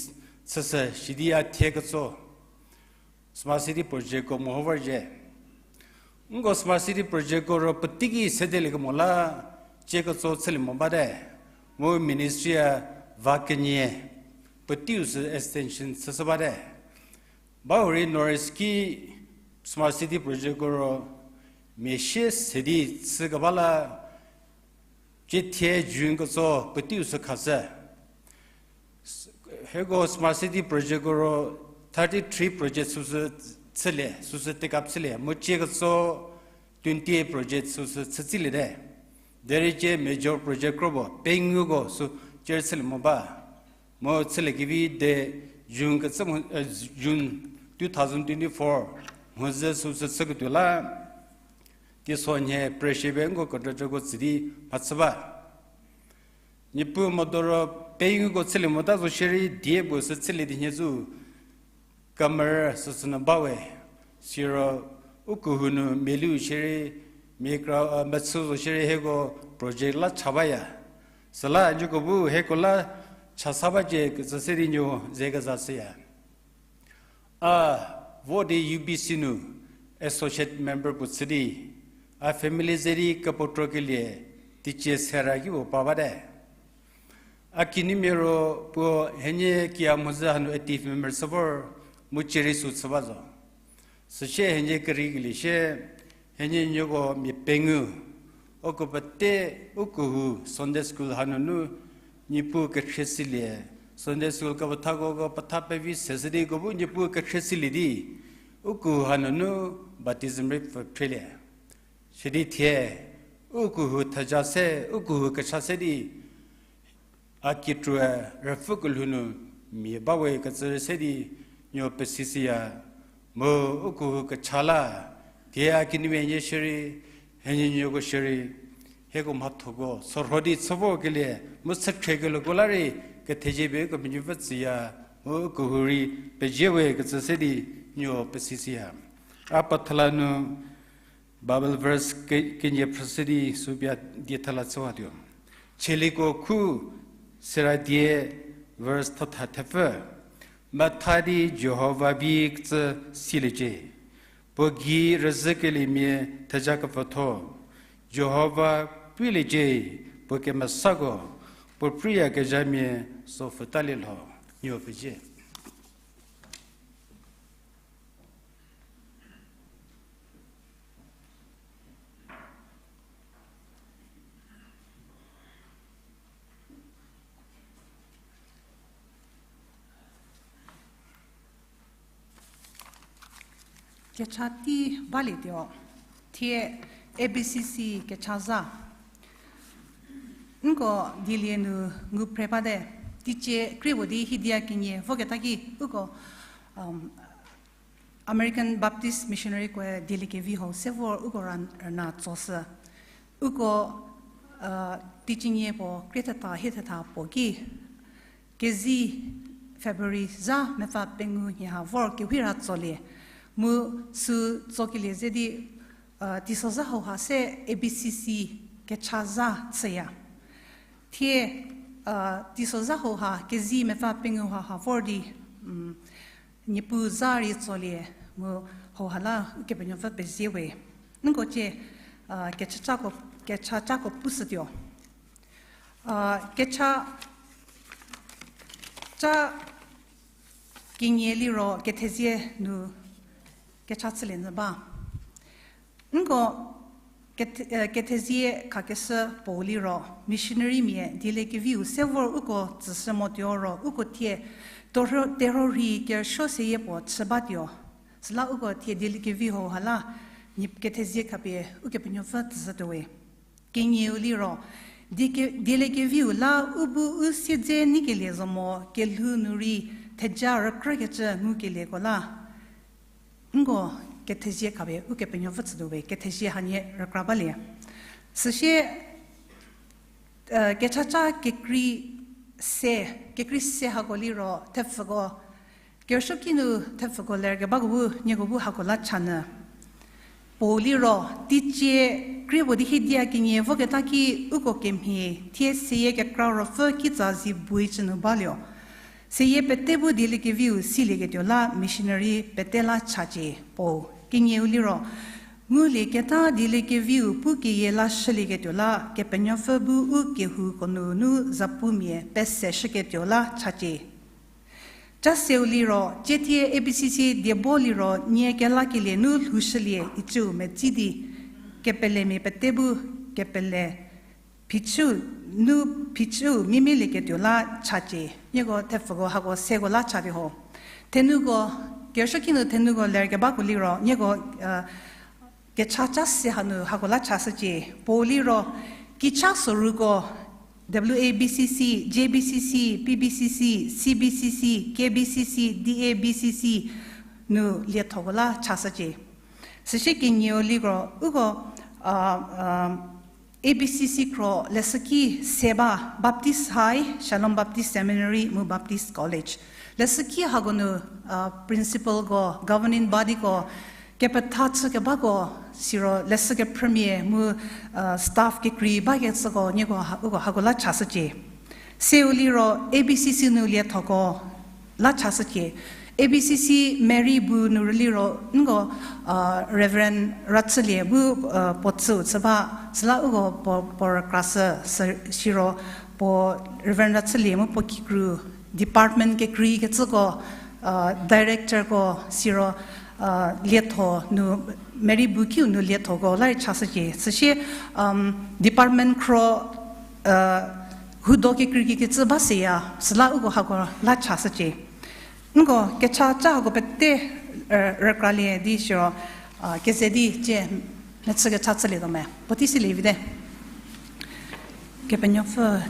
chüshü sidi a thie ketso Smart City Projectko meho vorzhie. Nko Smart City Projectko ro puotei ki sedeliekemo la cie ketso chülie mo bate, mu ministry-e va kenie puoteiu sü extension chüshü bate. Bahurei North East ki Smart City Projectko ro mia sie se di chükeba la cie thie June ketso puoteiu sü khashü. Hieko Smart City Projectko ro thirty three project süsü chülie, süsü take up chülie, mu cie ketso twenty eight project süsü chütsiliete. Derei cie major project kropuo penguko sü cie chülie mo ba. Mu chüliekevi de June kecü, June two thousand twenty-four mhodzü süsü chüketuo la teisonhie pressure pie nko contractorko tsü di mhachü ba. Niepuu mo doro penguko chülie mota zo shierei die puo sü chülie di nhie zü kemerü süsü nu bawe. Siro u kehou nu meliu shierei, mia kra mechü zo shierei hieko project la cha baya. Süla nieko bu hieko la cha sa bacie kecü se di nuo ze keza shüya. A vo di U B C nu associate member puo chü di, a family ze di kepuo tro kelie teicie sera ki puo pa bate. A kinumiako puo hienie kiya mhodzü hanu active member chü vor, mu cie rei sü chü ba zo. Süsie hienie kerei kelie sie, hienie nuoko mia pengou, uko pete u kehou Sunday school hanunu Niepuu kekhrie silie, Sunday school kepethako petha pevi seshü di uko bu Niepuu kekhrie silie di u kehou hanunu baptism rei pfü phrelie. Sidi thie u kehou theja se, u kehou kecha se di a kituoe rüpfü kelhou nu mia bawe kecü se di nuo pesishüya. Mu u kehou kecha la, thie a kinumia nie shierei, hienie nuoko shierei, hieko mhathoko sorho di chü vokelie mu chükhriekelieko la rei kethezie pie Ukepenuopfü tsüya, mu u kehou rei pezie we kecü se di nuo pesishüya. A pathela nu Bible verse ke- kenie phrüshü di süpie die thela chüwatuo. Chieliko khu sera die verse thotha thepfü. Metha di Jihova vi kecü siliecie. Puo gei rüzhükeliemia theja kepfütho. Jihova puliecie, puo kemesako, puo pruyakezhamia sopfü talie lho. Nuo pezie. Kecha tei balietuo, thie A B C C kecha zha. Nko dielie nu ngu phre bate, teicie krie puo di hidia kenie voketa ki uko, um, American Baptist missionarykoe dieliekevi hau se vor uko ra- rüna tsoshü. Uko, uh, teicienie puo krie thetha hie thetha puo ki, kezi February zha mepfü pengou nhie ha vor kewhira tsolie. Mu sü tsokelie ze di, uh, teisozha hauha se A B C C kecha zha chüya. Thie, uh, teisozha hauha kezi mepfü pengou ha ha vor di, um, Niepuu zha rei tsolie mu hauha la Ukepenuopfü pezie we. Nko cie, uh, kecha cako, kecha cako pushütuo. Uh, kecha ca kenie liro kethezie nu kecha chülie nyü ba. Nko kethe- eh, kethezie khakeshü puo liro, missionarymia dieliekeviu se vor uko tsüshü motuo ro, uko thie terhuo- terhuo rhei kerüsuo seyie puo chü batuo. Süla uko thie dieliekevi hauha la, nie kethezie khapie Ukepenuopfü tsüshütuo we. Kenieu liro, dieke- dieliekeviu la u bu u siedze neikelie zo mo kelhou nu rei theja rükrükecü ngukelieko la, nko kethezie khapie Ukepenuopfü tsütuo we, kethezie hanie rükra balie. Süsie, Kechaca kekrei se, kekrei se hako liro thepfüko, kerüsuoki nu thepfüko lerkebako bu nieko bu hako la chanyü. Puo liro, teicie krie puo di hiedia kenie voketa ki uko kemhie thie seyie kekra ruopfü kitsa zi bui chü nu balio. Seyie pete bu dieliekeviu silieketuo la missionary pete la chacie. Puo kenieu liro, ngulieketa dieliekeviu pu keyie la shülieketuo la Kepenuopfü bu u kehouko nunu zapumia pese shüketuo la chacie. Ca seu liro, cie thie A B C C diebo liro nie kelakelie nu lhoushülie icüu metsi di, kepelemia pete bu kepele phichüu, nu phichüu mimilieketuo la chacie. Nieko thepfüko hako seko la chapie ho. Thenuko, kerüsuoki nu thenuko lerkebako liro nieko kecha ca se hanu hako la chashücie. Puo liro, kicha soruko, W A B C C, J B C C, P B C C, C B C C, K B C C, D A B C C nu liethoko la chashücie. Süsie kenieu liro uko A B C C kro leshüki se ba, Baptist High, Shalom Baptist Seminary mu Baptist College. Leshüki hako nu principalko, governing bodyko kepetha chükebako, siro leshü kephrümia mu staff kekrei bakecüko nieko uko hako la chashücie. Seu liro A B C C nu liethoko la chashücie. A B C C Mary bu nu rüliro nko Reverend Rachülie bu puo tsüu chü ba, süla uko puo, puo rükrashü, siro puo Reverend Rachülie mu puo kikru department kekreikecüko, directorko siro lietho nu, Mary bu kiu nu liethoko la rei chashücie. Süsie department kro hudo kekreikecü ba seya, süla uko hako la chashücie. Nko kecha ca hako pete rükralie di siro keze di cie mechü kecha chülietuo me puotei silie vite. Kepenuopfü,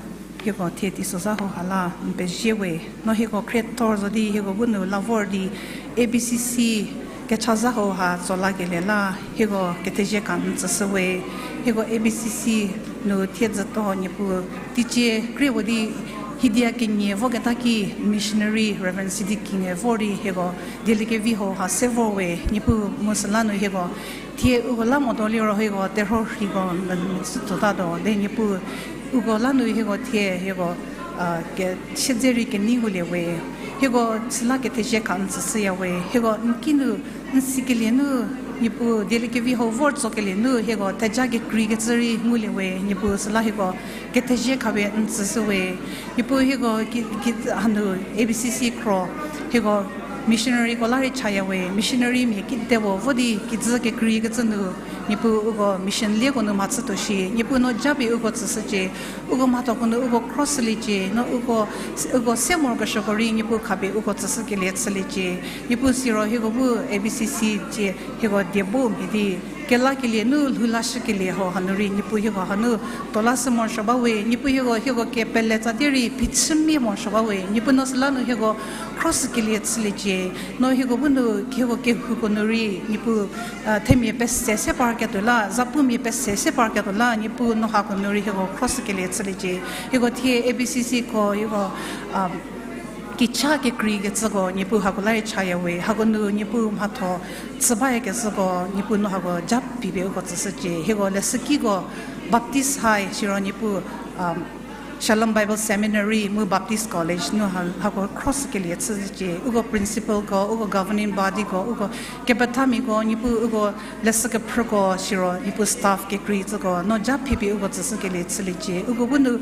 hieko thie teisozha hauha la n pezie we, no hieko khriethor zo di hieko bu nu la vor di A B C C kechazha hauha tso lakelie la hieko kethezie ka n tsüshü we. Hieko A B C C nu thiedzütho Niepuu, teicie krie puo di hiedia kenie voketa ki missionary Reverend Sidi Kinge vor di hieko dieliekevi hauha se vor we Niepuu, mu süla nu hieko thie uko la modo liro hieko terhuo rheiko n sütsotatuo di Niepuu, uko la nu hieko thie hieko siedze rei kenei ngulie we. Hieko süla kethezie ka n tsüshüya we. Hieko n kinu n sikelie nu, Niepuu, dieliekevi hau vor tsokelie nu hieko theja kekreikecü rei ngulie we Niepuu, süla hieko kethezie khapie n tsüshü we. Niepuu, hieko ki, ki, hanu A B C C kro hieko missionaryko la rei chaya we. Missionarymia kidepuo vo di kijü kekreikecü nu, Niepuu, uko mission lieko nu mhachütuo shi Niepuu, no japie uko tsüshücie. Uko mhathoko nu uko cross shüliecie, no uko, uko se morokesuoko rei Niepuu khapie uko tsüshükelie chüliecie. Niepuu, siro hieko bu A B C C cie hieko diebo mhie di kelakelie nu lhou lashükelie hau hanu rei Niepuu, hieko hanu tuo lashü morosuo ba we Niepuu, hieko, hieko kepele tsa di rei phichümia morosuo ba we Niepuu, no süla nu hieko cross shükelie chüliecie. No hieko bu nu hieko kehouko nu rei Niepuu, themia pese se parketuo la, zapumia pese se parketuo la Niepuu, no hako nu rei hieko cross shükelie chüliecie. Hieko thie A B C Cko hieko kicha kekreikecüko Niepuu, hako la rei chaya we. Hako nu Niepuu, mhatho chü bayakecüko Niepuu, no hako japie uko tsüshücie. Hieko leshükiko Baptist High siro Niepuu, Shalom Bible Seminary mu Baptist College nu ha, hako cross kelie chücie. Uko principalko, uko governing bodyko, uko kepethamiako Niepuu, uko leshü kephrüko siro Niepuu, staff kekreikecüko no japie uko tsüshükelie chüliecie. Uko bu nu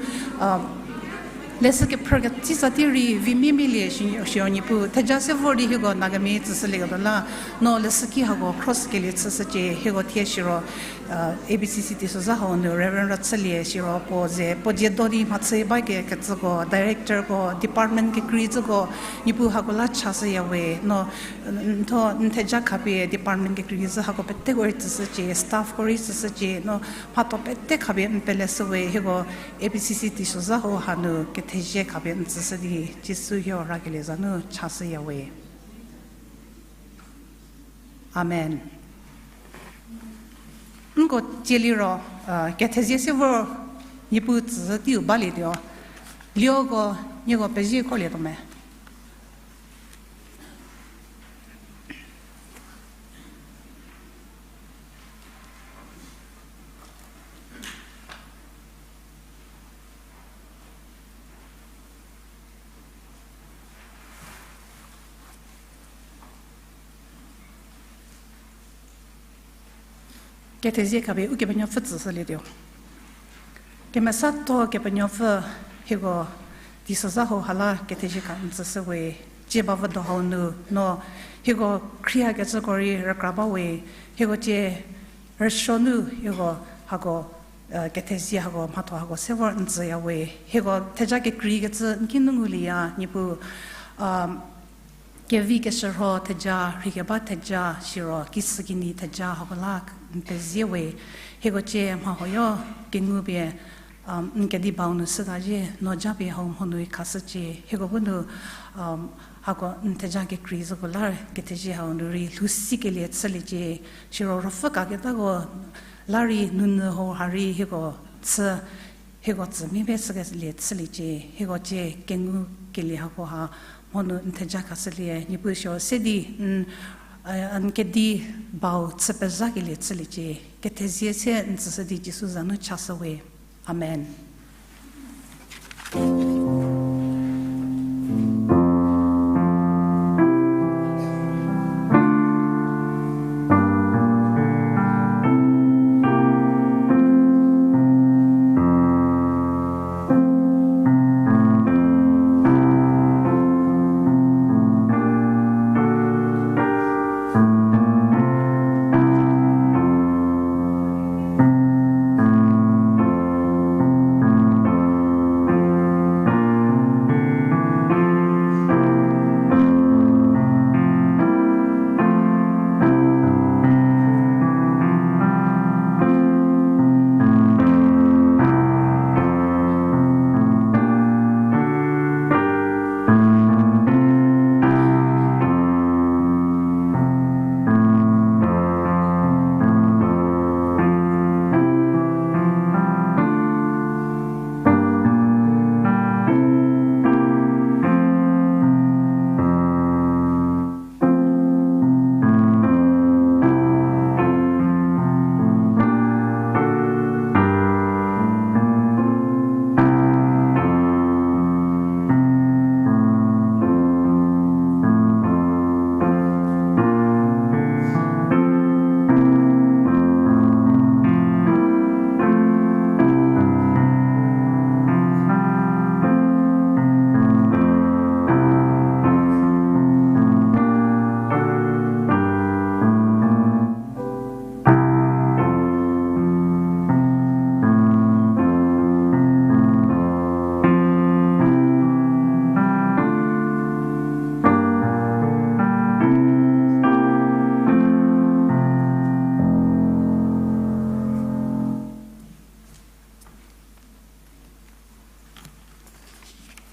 leshü kephrü ketsitsa di rei vimimilie shi, siro Niepuu, theja se vor di hieko Nagamia tsüshülieketuo la, no leshüki hako cross kelie chüshücie. Hieko thie siro A B C C teisozha hau nu Reverend Rachülie siro puo ze puo dzie do di mhachü bakecüko, directorko, department kekreikecüko Niepuu, hako la chashüya we. No n tho n theja khapie department kekreikecü hako peteko rei tsüshücie, staffko rei tsüshücie. No mhatho pete khapie n peleshü we. Hieko A B C C teisozha hau hanu kethezie khapie n tsüshü di Jisu hieko rakelie za nu chashüya we. Amen. Nko tsie liro kethezie se vor Niepuu tsüzhü teiu balietuo. Lioko, nieko pezie khorlietuo me. Kethezie khapie Ukepenuopfü tsüshülietuo. Kemesatho Kepenuopfü, hieko teisozha hau ha la kethezie kha n tsüshüwe, cie bavüdo hau nu no hieko khriekecüko rei rükra bawe, hieko cie rüsuo nu hieko hako, kethezie hako mhatho hako se vor n tsüyawe, hieko theja kekreikecü n kinu ngulieya, Niepuu, kevi keshürho theja, rheikeba theja, siro kisükinyi theja hako la n pezie we, hieko cie mha huoyo kengu pie, n kedi bau nu shüta zhie, no japie hau mho nu khashücie, hieko bu nu, hako n theja kekrei zhüko la kethezie hau nu rei lhou sikelie chüliecie, siro ruopfü kaketako la rei nounyü hau ha rei hieko tsü, hieko tsü mia pie chükelie chüliecie, hieko cie kengukelie hako ha mho nu n theja khashülie, Niepuu siro se di n, n kedi bau chü pezhakelie chüliecie, kethezie se n tsüshü di Jisu za nu chashüwe. Amen.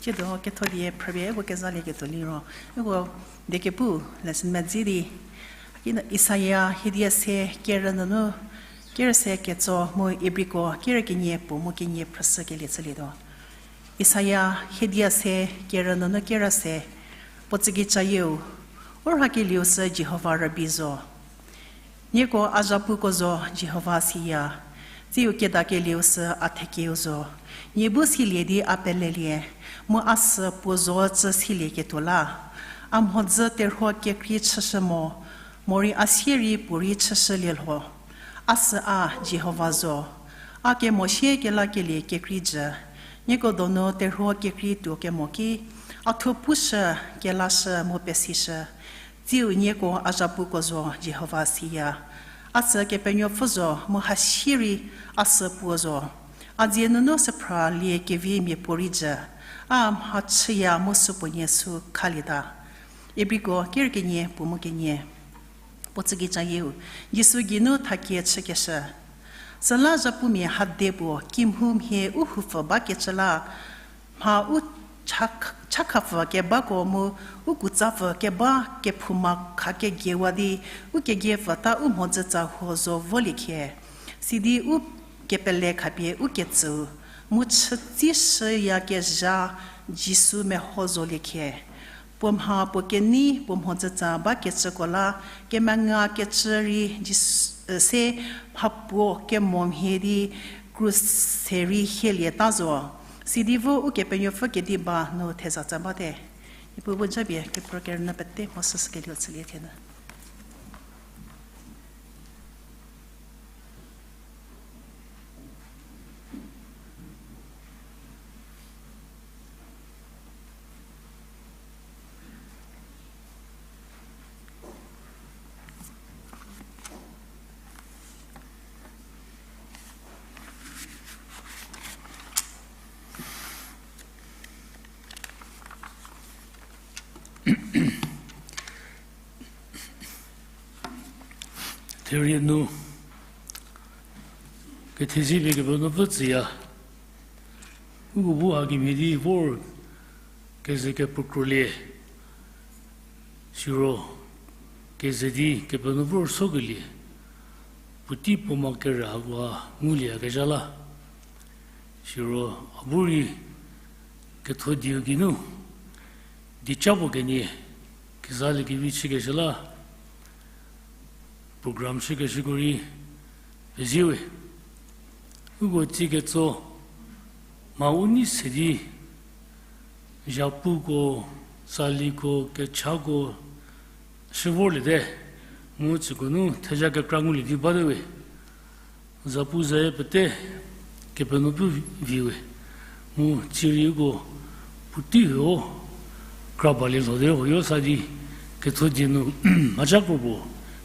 Tsiedo ketho die phrüpie uko kezalieketuo liro, uko die kepu lesson medzi di, kinu Isaia hiedia se kerü nunu kerü se ketso mu Ibriko kerü kenie puo mu kenie phrüshükelie chülietuo. Isaia hiedia se kerü nunu kerü se, puo tsükecayieu, u rhakelieu sü Jihova rübei zo. Nieko a zhapuko zo, Jihova siya, tsiu kedakelieu sü a thekeu zo. Nie bu silie di a pelelie, mu a sü puo zocü silieketuo la. A mhodzü terhuo kekrei chüshü mo, morei a sie rei puo rei chüshülie lho. A sü a Jihova zo. A kemo sie kelakelie kekrei jü. Nieko donu terhuo kekrei tuo kemo ki, a thuo pushü, kelashü mu pesishü. Tsiu nieko a zhapuko zo, Jihova siya. A sü Kepenuopfü zo, mu hasie rei a sü puo zo. A dzie nunu süphra lie kevi miapuorei jü. A mhachüya mu süpuonie sü khalieta. Ibriko kerü kenie puo mu kenie. Puo tsükecayieu, Jisu geinu thakie chükeshü. Süla zhapumia hade puo kimhumhie u houpfü bakecü la, mha u chak-, chakhapfü kebako mu u kutsapfü keba kephouma kha kegiewa di, u kegiepfüta u mhodzütsa huo zo volie khie. Sidi u kepele khapie u ketsüu Mu chütsishüyakezha Jisu meho zolie khie. Puo mha puo kenei puo mhodzütsa bakecüko la, kemenga kecü rei Jis-, e, se mhapuo kemo mhie di krus se rei hielieta zo. Sidi vo Ukepenuopfü kediba nu thezatsa bate. Niepuu bu japie kepro kerünyü pete mho süsü kelie chülie thie nu. Therie nu, kethezie pie Kepenuopfü tsüya. Uko bu hakemhie di vor keze kepukrolie. Siro keze di Kepenuopfü rüsokelie, puotei puo mha kere hakoha ngulieyakezha la. Siro a bu rei ketho dieu geinu, dieca puo kenie, kezaliekevi chükeshü la, program chükeshüko rei, pezie we. Uko tsie ketso, mha u nei se di, zhapuko, tsaliko, kechako, shü vorliete, mu tsüko nu theja kekra ngulie di bate we. Zapu zayie pete, Kepenuopfü vi we. Mu tsierei uko puotei huo kra balie lho di huoyo sa di, ketho die nu mhaca kropuo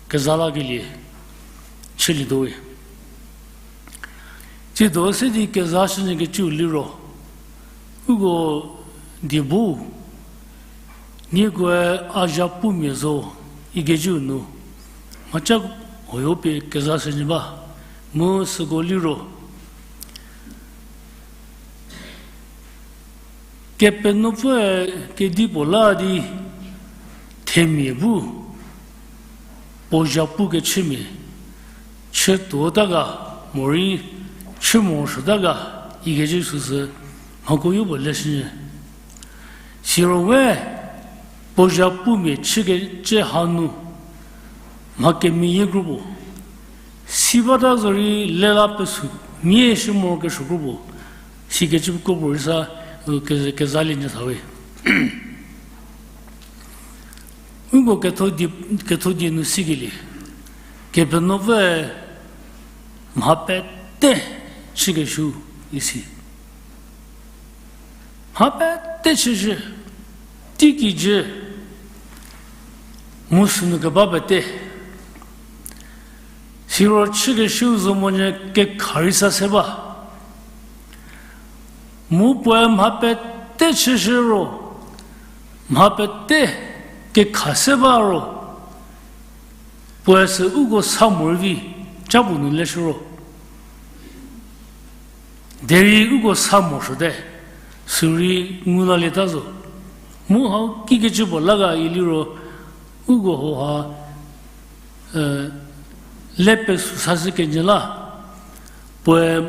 keza lakelie chülietuo we. Tsiedo se di kezashünyü kecüu liro, uko die bu, niekoe a zhapumia zo ikecüu nu, mhaca huoyo pie kezashünyü ba, mu süko liro, Kepenuopfüe kedipuo la di themia bu, puo zhapukechümia, chütuota ga, morei chü morosuota ga, ikecü süsü mhakoyo puo leshünyü. Siro we puo zhapumia chükecü hanu, mha kemeyie kropuo, si bata zorei lela pesü, nie shü morokesuo kropuo, sikecü kropuo rei sa, u, ke-, kezalie nyü thawe. Uko ketho die, ketho die nu sikelie, Kepenuopfü mha pete chükeshü isi. Mha pete chüshü, teikijü, mu sünu keba pete. Siro chükeshüu zo monyü kekha rei sa se ba. Mu puoe mha pete chüshü ro, mha pete kekha se ba ro, puoe sü uko sa morei vi, ca puo nu leshü ro. Derei uko sa morosuote, sürei ngu lalieta zo. Mu hau kikecü puo la ga iliro, uko hauha, e, le pesü sashü kenyü la, puoe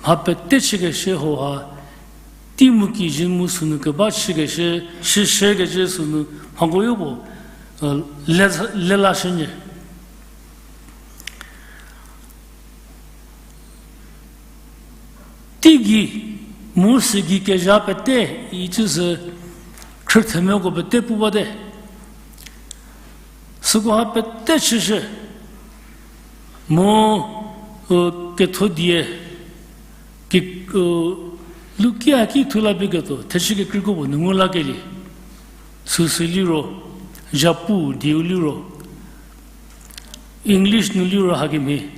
mha pete chükeshü hauha, tei mu kijü mu sünu keba chükeshü, chüshükecü sünu mhakoyo puo, e, le, le lashünyü. Teigei, mu sügei kezha pete, icü sü khrüthemiako pete pu bate. Süko ha pete chüshü, mu, u, ketho die, ke, u, Lukia ki thu la pie ketuo, thechü kekreiko puo nu ngu lakelie. Süsü liro, zhapu dieu liro. English nu liro hakemhie,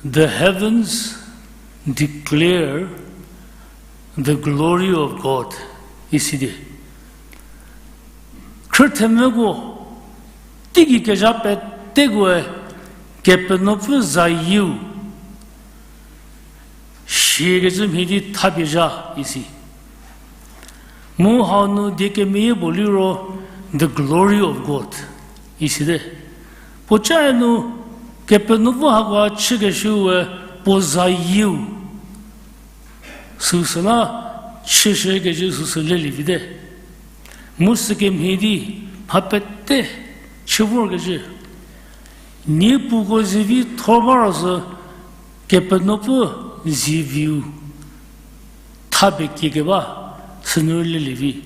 The heavens declare the glory of God, isi di. Khrüthemiako, teigei kezha petekoe, Kepenuopfü zayieu, siakecü mhie di thapie zha isi. Mu hau nu die kemeyie puo liro, the glory of God, isite. Puocae nu, Kepenuopfü hakoha chükeshüe puo zayieu, Süsü la, chüshükecü süsü lelie vite. Mu sükemhie di, mha pete, chü vorkecü. Niepuko zivi thor ba ro sü, Kepenuopfü ziviu thape kiekeba, sünu rei lelie vi.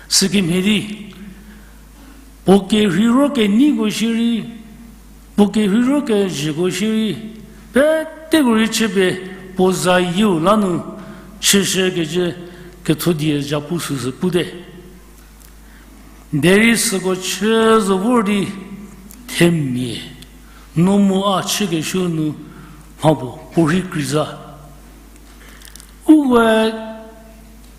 Sükemhie di, puo kerheiro keneiko shierei, puo kerheiro kezhüko shierei, peteko rei chüpie puo zayieu la nu chüshükecü kethodie zhapu süsü pute. Derei süko chü zo vor di themia, no mu a chükesuo nu mha puo puorhi kreiza. Uwe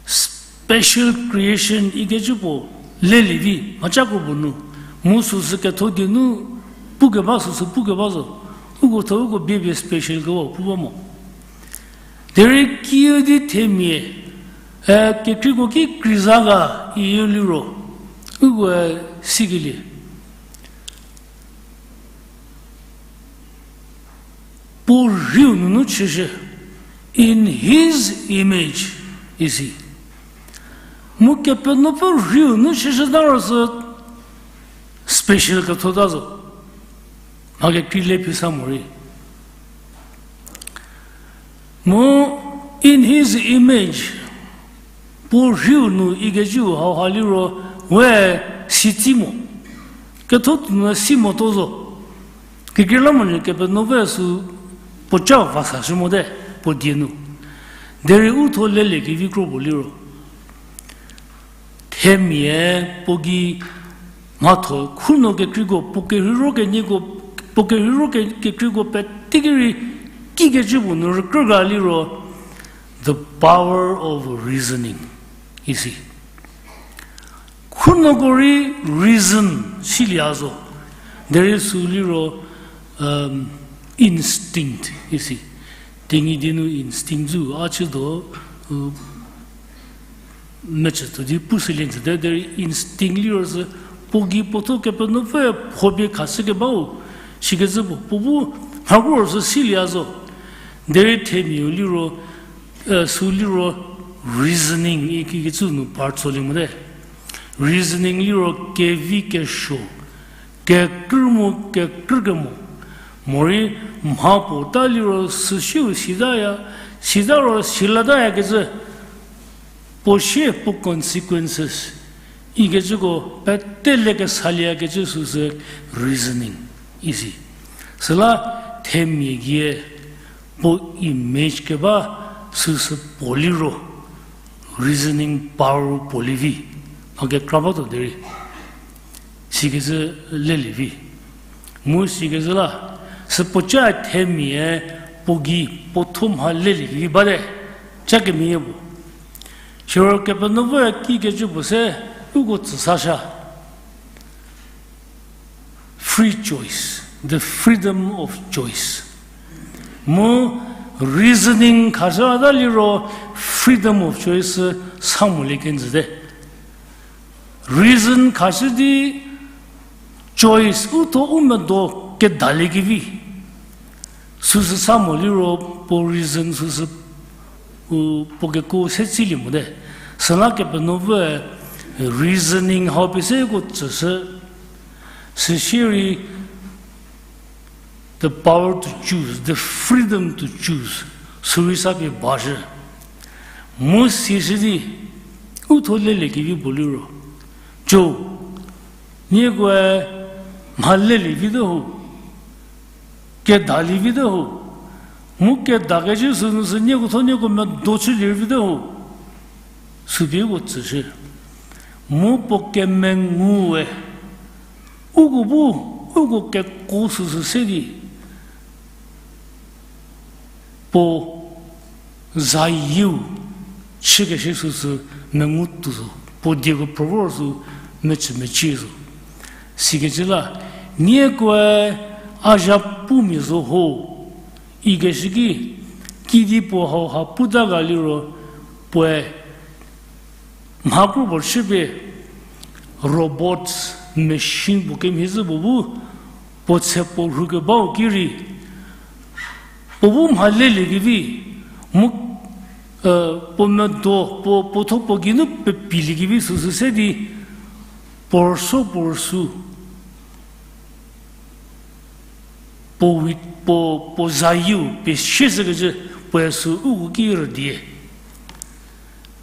special creation ikecü puo lelie vi, mhacako puo nu, mu süsü kethodie nu pukeba süsü pukeba zo, uko tho uko bie bie special kewa pu ba mo. Derei kiüdi themia, e, kekreiko ki kreiza ga iu liro, uko, e, sikelie. Puo rhiu nunu chüshü, in his image, isi. Mu Kepenuopfü rhiu nu chüshü ta ro sü special ketho ta zo. Mha kekrei le phi sa morei. Mu in his image, puo rhiu nu ikecüu hauha liro, we sitsi mo. Ketho tuo nu si motuo zo. Kekreilamonyü Kepenuopfü sü puoca va sashü mote, puo die nu. Derei u tho lelie kevi kro puo liro, themia puo gei mhatho khunuo kekreiko, puo kerheiro kenieko, puo kerheiro ke-, kekreiko peteki rei kikecü puo nu rükrü ga liro, the power of reasoning, isi. Khunuoko rei reason silie zo. Derei sü liro, um, instinct isi. Tenyidie nu instinct zü a chütuo, u, mechütuo di pushülie nyüte, derei instinct liro sü puo gei puo tho Kepenuopfü phobie khashükebau, sikecü puo, puo bu mhakro sü silie zo. Derei themiau liro, e, sü liro reasoning ikecü nu par tsolie mote. Reasoning liro kevi kesuo, kekrü mu kekrü kemo. Morei mha puo ta liro süsiu sitaya, sita ro silatayakecü, puo sie puo consequences ikecüko pete le kesalieyakecü süsü reasoning isi. Süla themia gie puo image keba süsü puo liro, reasoning power puo lievi, mha kekra batuo derei. Sikecü lelie vi. Mu sikecü la, sü puoca themia puo gei puo tho mha lelie kevi bate, ca kemeyie puo. Siro Kepenuopfü kikecü puo se, uko tsü sasha. Free choice, the freedom of choice. Mu reasoning khashüta liro freedom of choice sa molie kenjüte. Reason khashü di choice u tho u medo kedalie kevi. Süsü sa mo liro puo reason süsü, u, puo keko se tsilie mote. Süla Kepenuopfü reasoning hau pie se uko tsüshü, süsierei the power to choose, the freedom to choose, sürei sa pie bashü. Mu sishü di, u tho lelie kevi puo liro, co, niekoe mha lelie vite ho, kedalie vite ho, mu kedakecü sünu sü nieko tho nieko medo chülie vite ho, sü pie uko tsüshü. Mu puo kemengu we, uko bu, uko keko süsü se di, puo zayieu chükeshü süsü mengu tuo zo, puo dieko phrü vor sü mechü mechie zo. Sikecü la, niekoe a zha pumia zo ho, ikeshü ki, kidi puo hauha puta ga liro, puoe mha kro puo chüpie robots, machine puo kemhie zhü puo bu, puo tse puo rhukebau ki rei, puo bu mha lelie kevi, mu puo medo, puo, puo tho puo geinu pepilie kevi süsü se di, puo rüso puo rüsu, puo, puo, puo zayieu pie siezhükecü, puoe sü uko ki rüdie.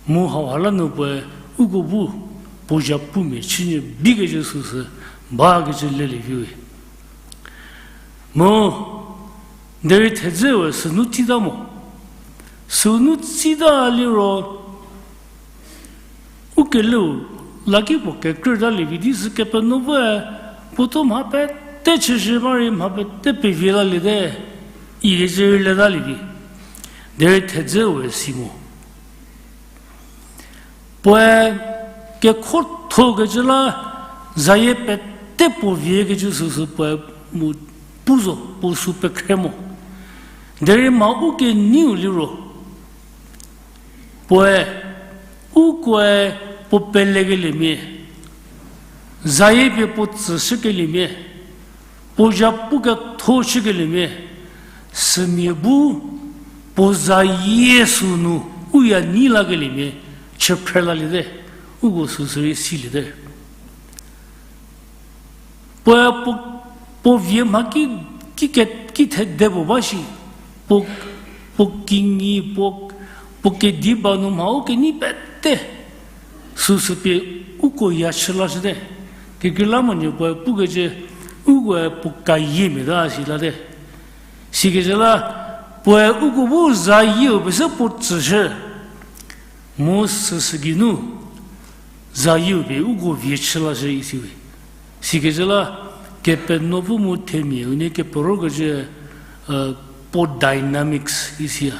Mu hauha la nu puoe uko bu puo zhapumia chünyü bikecü süsü bakecü lelie viwe. Mu, derei thedze we sünu tsita mo. Sünu tsita liro, u keleu laki puo kekrütalie vi di sü Kepenuopfüe puo tho mha pete chüshü ba rei mha pete pevie laliete, ikecü rei letalie vi. Derei thedze we si mo. Puoe kekhothokecü la zayie pete puo viekecü süsü puoe mu pu zo, puo sü pekhre mo. Derei mha u keneiu liro, puoe, ukoe puo pelekeliemia, zayie pie puo tsüshükeliemia, puo zhapu ketho chükeliemia, sümia bu puo zayie sünu u ya nei lakeliemia chüphre laliete, uko süsü rei siliete. Puoe puo, puo vie mha ki, ki ke, ki thede puo ba shi, puo, puo kinyi, puo, puo kediba nu mha u kenei pete süsü pie uko ya chü lashüte. Kekreilamonyü puoe pukecü, ukoe puo kayiemia ta si late. Sikecü la, puoe uko bu zayieu pie se puo tsüshü. Mu süsü geinu zayieu pie uko vie chü lashü isiwe. Sikecü la, Kepenuopfü mu themia unie keperokecü, puo dynamics isi ya.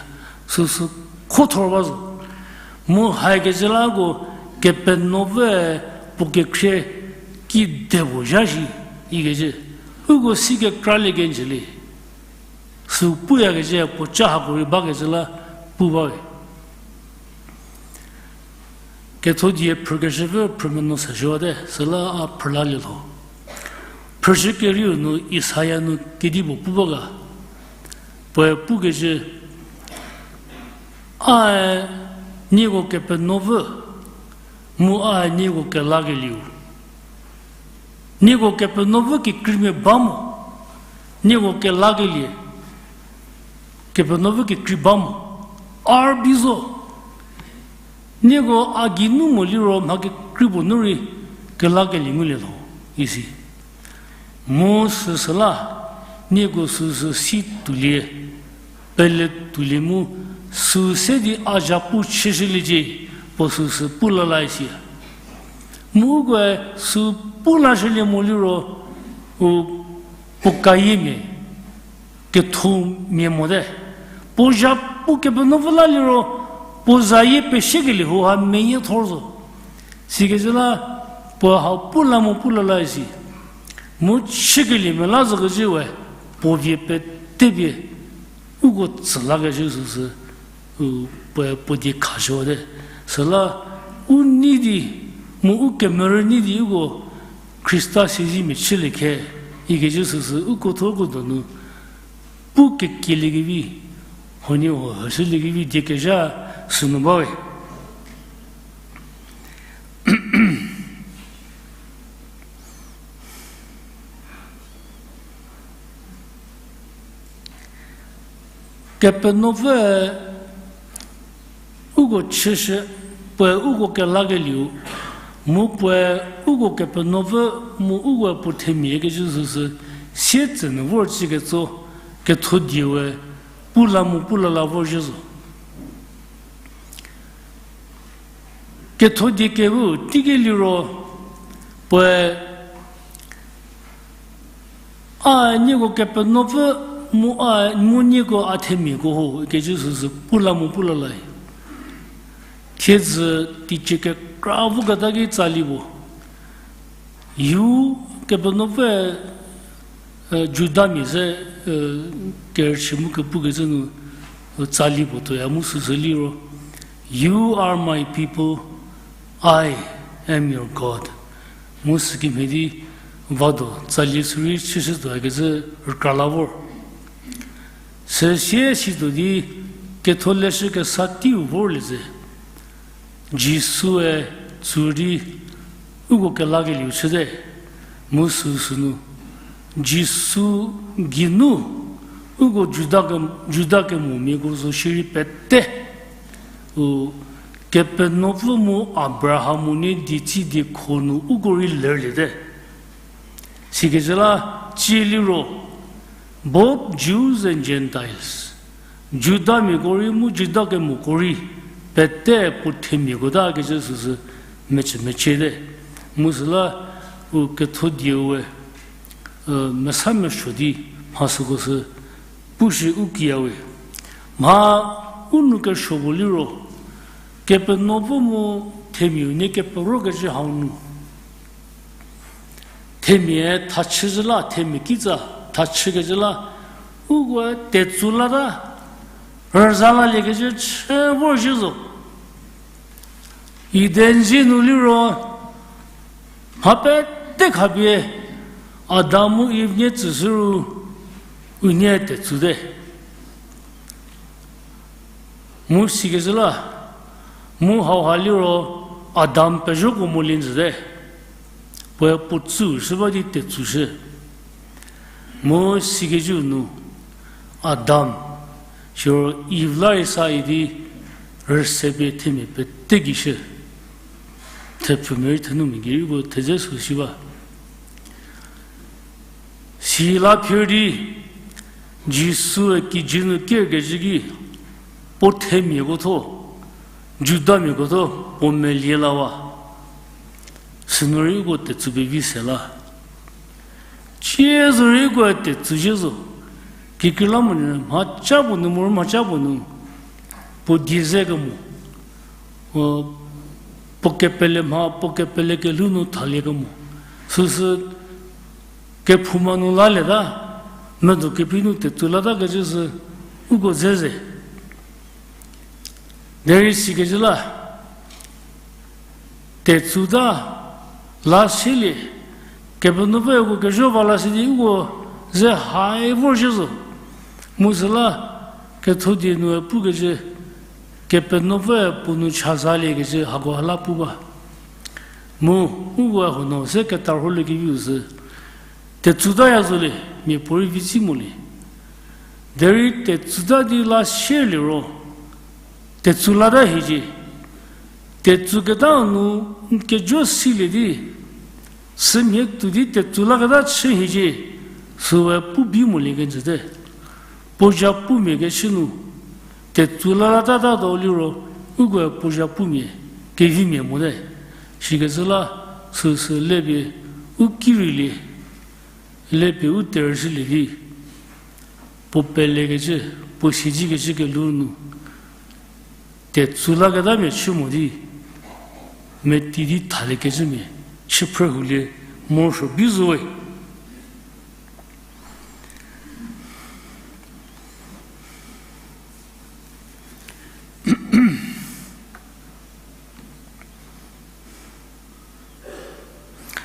Süsü khothor ba zo. Mu haikecü la ko Kepenuopfüe puo kekhrie kide puo zha shi ikecü. Uko si kekralie kenjülie. Sü puyakecü puo ca hako rei bakecü la pu bawe. Kethodie phrükeshüpfü phrümenuo seshüwate, süla a phrülalie lho. Phrüshü kerieu nu Isaia nu kedipuo pu ba ga. Puoe pukecü, ae nieko Kepenuopfü, mu ae nieko kelakelieu. Nieko Kepenuopfü kekreimia ba mo, nieko kelakelie, Kepenuopfü kekrei ba mo, a rübei zo. Nieko a geinu mo liro mha kekrei puo nu rei kelakelie ngulie lho, isi. Mu süsüla, nieko süsü si tuolie, pele tuolie mu, sü se di a zhapu chüshüliecie, puo süsü pu lala isi. Mu ukoe sü pu lashülie mo liro, u, puo kayiemia kethomia mote. Puo zhapu Kepenuopfü la liro, puo zayie pesiekelie hauha meyie thor zo. Sikecü la, puo hau pu la mu pu lala isi. Mu chükelie mela zokecü we, puo vie petepie, uko tsü lakecü süsü, u, puoe puo die khashüwate. Süla, u nei di, mu u kemerü nei di uko Khrista siezemia chülie khe, ikecü süsü uko thuoko donu, pu kekielie kevi, huoniehuo hüshülie kevi die kezha sünu bawe. Kepenuopfüe uko chüshü, puoe uko kelakelieu, mu puoe uko Kepenuopfü mu uko puo themia kecü süsü, sietsü nu vor chüketso, kethodie we, pu la mu pu lala vorzhü zo. Kethodie kepu teiki liro, puoe, a nieko Kepenuopfü mu a mu nieko a themiako ho, ikecü süsü pu la mu pu lala. Thiedzü teicie kekra voketa ki tsali puo. Yu Kepenuopfü, Judamia ze, kerüchie mu kepukecü nu, tsali puo tuoya mu süsü liro, You are my people, I am your God. Mu sükemhie di vado tsali sürei chüshütuoya kecü rükra la vor. Süsie situo di ketholeshü kesa teiu vorlie ze. Jisue tsü di uko kelakelieu chüte, mu süsü nu Jisu geinu uko Juda ke, Juda kemomiako zo shierei pete, u, Kepenuopfü mu Abraham unie dietsi diekho nu uko rei lerliete. Sikecü la, tsie liro, both Jews and Gentiles, Judamiako rei mu Juda kemoko rei, pete puo themiako ta kecü süsü mecü meciete. Mu süla, u ketho dieue, mesa mesuo di mha süko sü pushü u kiyawe. Mha u nu kesuo puo liro, Kepenuopfü mu themiau nie keperokecü hau nu, themia thachüzhü la, themia kitsa thachükecü la, uko tetsu lata, rüza laliekecü chü vorzhie zo. Eden zie nu liro, mha pete khapie Adam mu Iv nie tsüshü ru, unie tetsute. Mu sikecü la, mu hauha liro Adam pezhoko molie njüte. Puoe puo tsüu shü ba di tetsushü. Mu sikecü nu Adam, siro Iv la rei sa idi rüse pie themia pete gei shü. Thepfumia rei thenumia gei rei puo thedze sü shi ba. Sila phir di, Jisue kijü nu kerkezhü ki, puo themiako tho, Judamiako tho, puo melie lawa. Sünu rei uko tetsu pevi se la. Tsie zo rei uko tetsu zhie zo. Kekreilamonyü mhaca puo nu, mor mhaca puo nu, puo die ze kemo, puo kepele mha, puo kepele kelhou nu thalie kemo. Süsü kephouma nu lalieta, medo keprei nu tetsu lata kecü sü uko ze ze. Derei sikecü la, tetsuta la silie, Kepenuopfüe uko kezhü va la si di uko ze hai vorzhie zo. Mu süla, ketho die nue pukecü, Kepenuopfüe puo nu chazaliekecü hako hala pu ba. Mu, ukoe hono se ketarholie keviu sü, tetsutaya zo le, miapuorei vitsi mo le. Derei tetsuta di la sieliro, tetsu lata hiecie. Tetsuketa nu n kejo silie di, sümhie tuo di tetsu laketa chü hiecie, süe pu bi molie kenjüte. Puo zhapumia kechü nu, tetsu la latata tuo liro, ukoe puo zhapumia, kevimia mote. Sikecü la, süsü lepie, u ki reilie, lepie u terüshülie di, puo pelekecü, puo siedzikecü kelhou nu, tetsu laketamia chü mo di, meti di thaliekecümia, chü phrü hulie, morosuo bi zowe.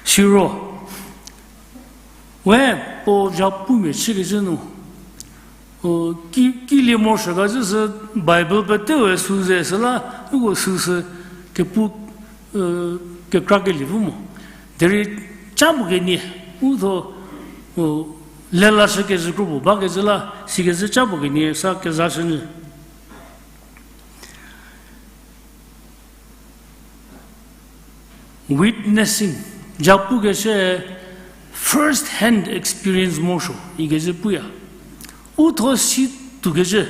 Siro, we puo zhapumia chükecü nu, o, ki, kilie morosuo ga zhü sü Bible pete we sü ze süla, uko süsü kepu, e, kekrakelie vo mo. Derei ca puo kenie, u tho, o, lelashü kezhü kro puo bakecü la, sikecü ca puo kenie sa kezashünyü. Witnessing, zhapukeshü first hand experience morosuo ikecü puya. U tho si tuokecü,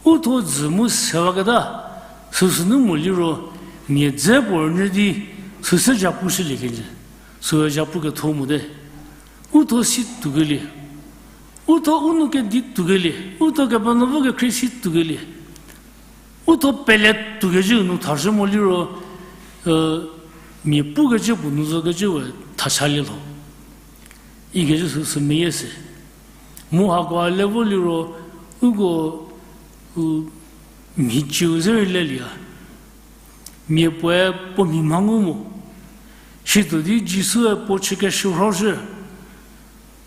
u tho dzü mu sewaketa, süsü nu mo liro, mia dze puo rünyü di, süsü zhapushülie kenjü, süe zhapu ketho mote. U tho si tuokelie, u tho u nou kedi tuokelie, u tho Kepenuopfü kekhrie si tuokelie. U tho pele tuokecü nu thashü mo liro, e, mia pukecü puo nu zokecü we thachalie lho ikecü süsü meyie se. Mu hako a le vo liro, uko, u, mhicieu ze rei lelieya. Mia puoe puo mhi mha ngu mo. Situo di Jisue puo chükeshürhoshü.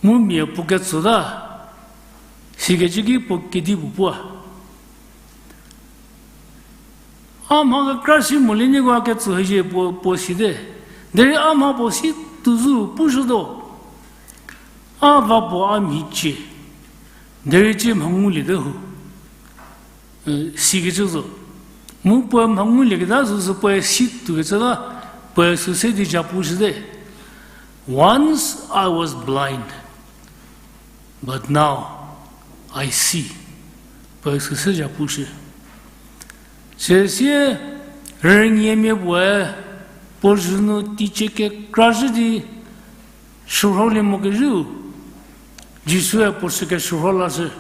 Mu mia puo ketsoda, sikecü ki puo kedipuo puo. A mha kekra si molie nieko a ketsü hie puo, puo site. Derei a mha puo si tuozü pushütuo. A va puo a mhicie. Derei cie mha nguliete ho. Sikecü zo. Mu puoe mha ngulieketa süsü puoe si tuokecü la, puoe süse di zhapu shüte. Once I was blind, but now I see. Puoe süse zhapu shü. Süsie rünyimia puoe puo zhü nu teicie kekra zhü di shürholie mo kezhüu, Jisue puo sü keshürho lashü.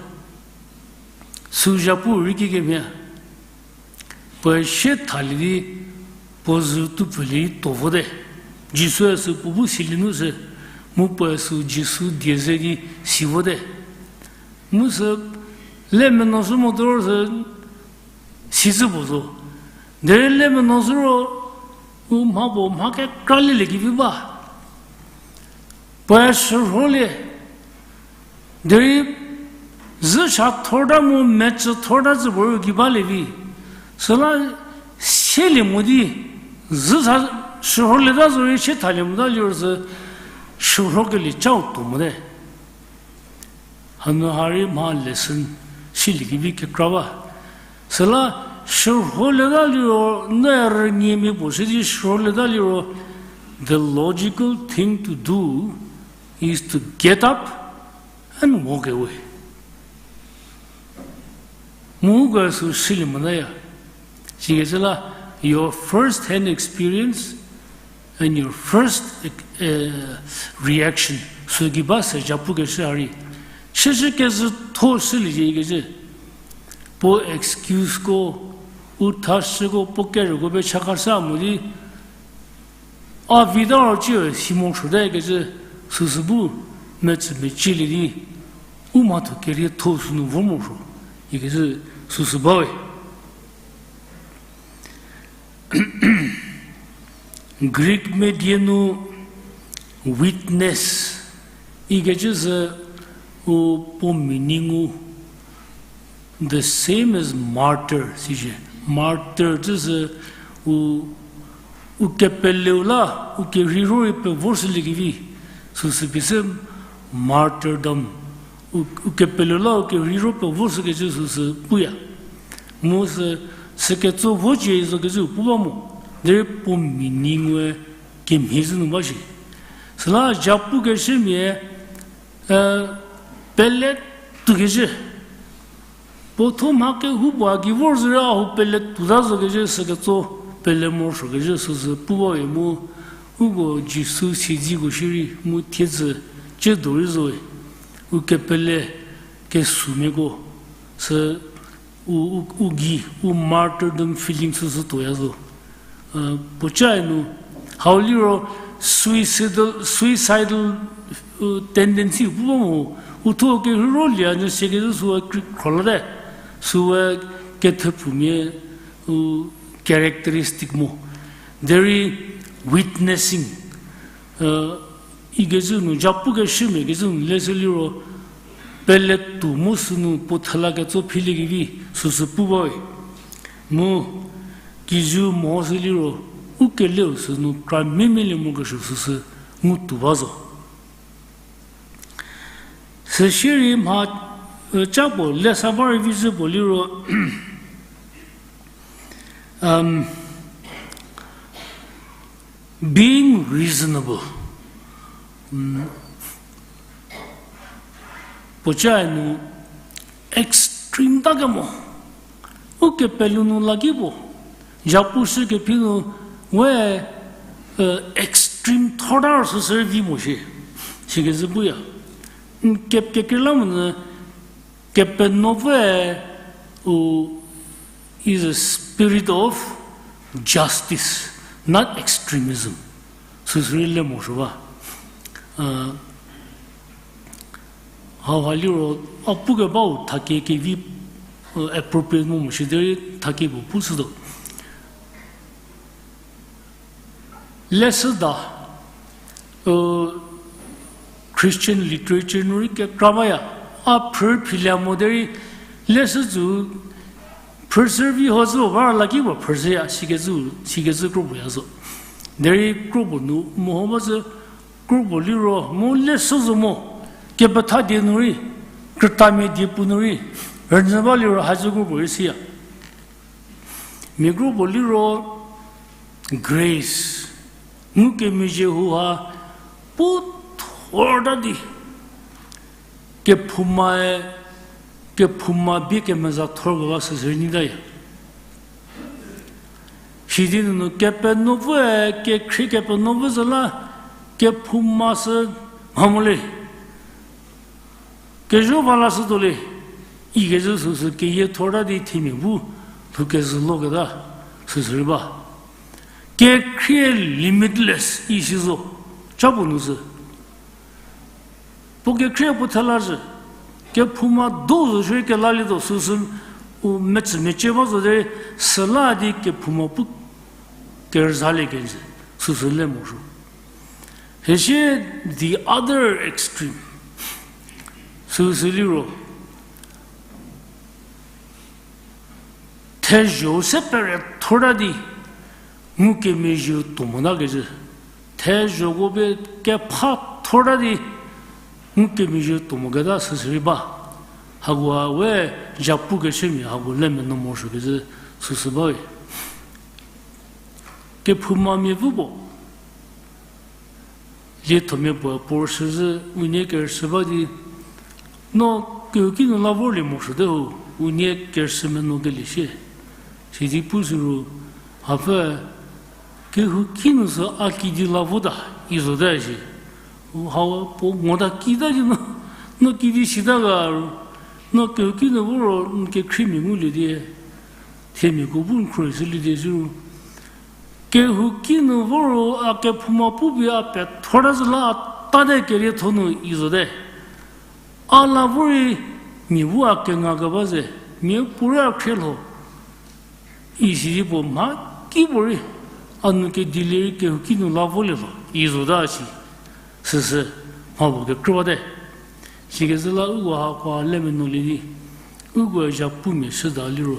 Sü zhapu rei kikemhie. Puoe sie thalie di puo zhü tupfülie tuo vote. Jisue sü puo bu silie nu sü, mu puoe sü Jisu die ze di si vote. Mu sü le menuoshü mo tuo sü, sizhü puo zo. Derei le menuoshü ro, u mha puo mha kekra lelie kevi ba. Puoe shürholie. Derei zhü cha thorta mu mecü thorta zhü puo ro gei balie vi. Süla sielie mo di, zhü cha shürholieta zorei sie thalie mota liro sü shürhokelie chau tuo mote. Hanu ha rei mha lesson silie kevi kekra ba. Süla shürholieta liro, no rünyimia puo sidi shürholieta liro, the logical thing to do is to get up and walk away. Mu uko sü silie motaya. Sikecü la, your first hand experience and your first, reaction, sü gei ba se zhapukeshü a rei. Shüshü kezhü tho shülie ikecü. Puo excuseko, u thashüko, puo kerüko pie chakhashü mo di, a vi ta ro cie si morosuote ikecü, süsü bu metsü mecielie di, u mhatho kerietho sünu vo morosuo ikecü süsü bawe. Greek medie nu witness ikecü sü u puo meaning u the same as martyr sishie. Martyr cü sü u, u kepeleu la u kerheiro rei pevoshüliekevi, süsü pie se martyrdom. U, u kepeleu la u kerheiro pevoshükecü süsü puya. Mu sü, süketso vocie zokecü pu ba mo, derei puo meaning we kemhie zhü nu ba shie. Süla zhapukeshümia, pele tuokecü. Puo thuo mha kehoupuo a gei vor zorei a hu pele tuota zokecü süketso pele morosuokecü süsü pu bawe mu, uko Jisu siedziko shierei mu thiedzü ciedo rei zowe. U kepele kesumiako sü u, u, u gei, u martyrdom feeling süsü tuoya zo. Puocae nu, hau liro suicidal, suicidal tendency pu ba mo, u thuo kerheiro lie a nyü siekecü süe kri-, khrolate, süe kethepfumia, u characteristic mo. Derei witnessing, ikecü nu, zhapukeshümia kecü nu leshü liro, pele tuo mu sünu puo thela ketso philiekevi süsü pu bawe. Mu, kijü mo sü liro, u keleu sünu kra mimielie morokesuo süsü ngutuo ba zo. Süsierei mha, ca puo lesa ba rei vizhü puo liro, being reasonable. Puocae nu extreme ta kemo. Ukepelou nu laki puo. Zhapu shü kephi nu we, extreme thorta süsü rei vi mo shie. Sikecü puya. N kep kekreilamonyü Kepenuopfüe u is a spirit of justice, not extremism. Süsü rei le morosuo ba. Hauha liro, a pukebau thakie kevi, appropriate mo mo shi derei thakie puo pushütuo. Leshüda, Christian literature nu rei kekra baya, a phrü philie mo derei, leshü tsü Phrüshü vi ho zü ba la ki puo phrüshüya, sikecü, sikecü kropuo ya zo. Derei kropuo nu meho ba zü, kropuo liro mu leshü zo mo, kepetha die nu rei, krütamia die puo nu rei, rünyü ba liro hacü kropuo rei siya. Mia kropuo liro grace, ngukemezhie hau ha, puo thor ta di, kephoumae, kephouma bie kemeza thorkeba süsü rei nyitaya. Sidi nunu kepenuopfüe, kekhrie kepenuopfü zü la, kephouma sü mha mo le. Kezho va lashütuo le, ikecü süsü keyie thor ta di themia bu lhou kezhü loketa süsü rei ba. Kekhrie limitless isi zo, ca puo nu sü. Puo kekhrie puo thela zhü, kephouma do zo shierei kelalietuo süsü, u metsümecie ba zo derei, süla di kephouma pu kerüzalie kenjü, süsü le morosuo. Hisie the other extreme. Süsü liro, thezho se pere thor ta di, ngukemezhieu tuo mota kecü. Thezhoko pie kepha thor ta di, ngukemezhieu tuo moketa süsü rei ba. Hakoha we zhapukeshümia hako lemenuo morosuokecü süsü ba we. Kephoumamia pfü puo, liethomia puo puo rüshü zü unie kerüshü ba di, no kehouki nu la vorlie morosuote ho, unie kerüshü menuo kelie shie. Sidi pu süru, hapfü, kehouki nu sü a kidi la vota, i zote shi. Hau puo ngota kita di no, no kidi sita ga ru, no kehouki nu vo ro n kekhriemia ngulie di, themiako bu n khruohi shülie di süru. Kehouki nu vo ro a kephouma pupie a pethor ta zü la a tate kerietho nu i zote. A la vorei mia bu a kenga keba ze, mia puorei a khrielho. Isidi puo mha kipuorei, a nu kedilie rei kehouki nu la volie lho, i zota shi. Süsü, mha puo kekrü bate. Sikezhü la uko hako lemenuolie di, uko zhapumia shüda liro,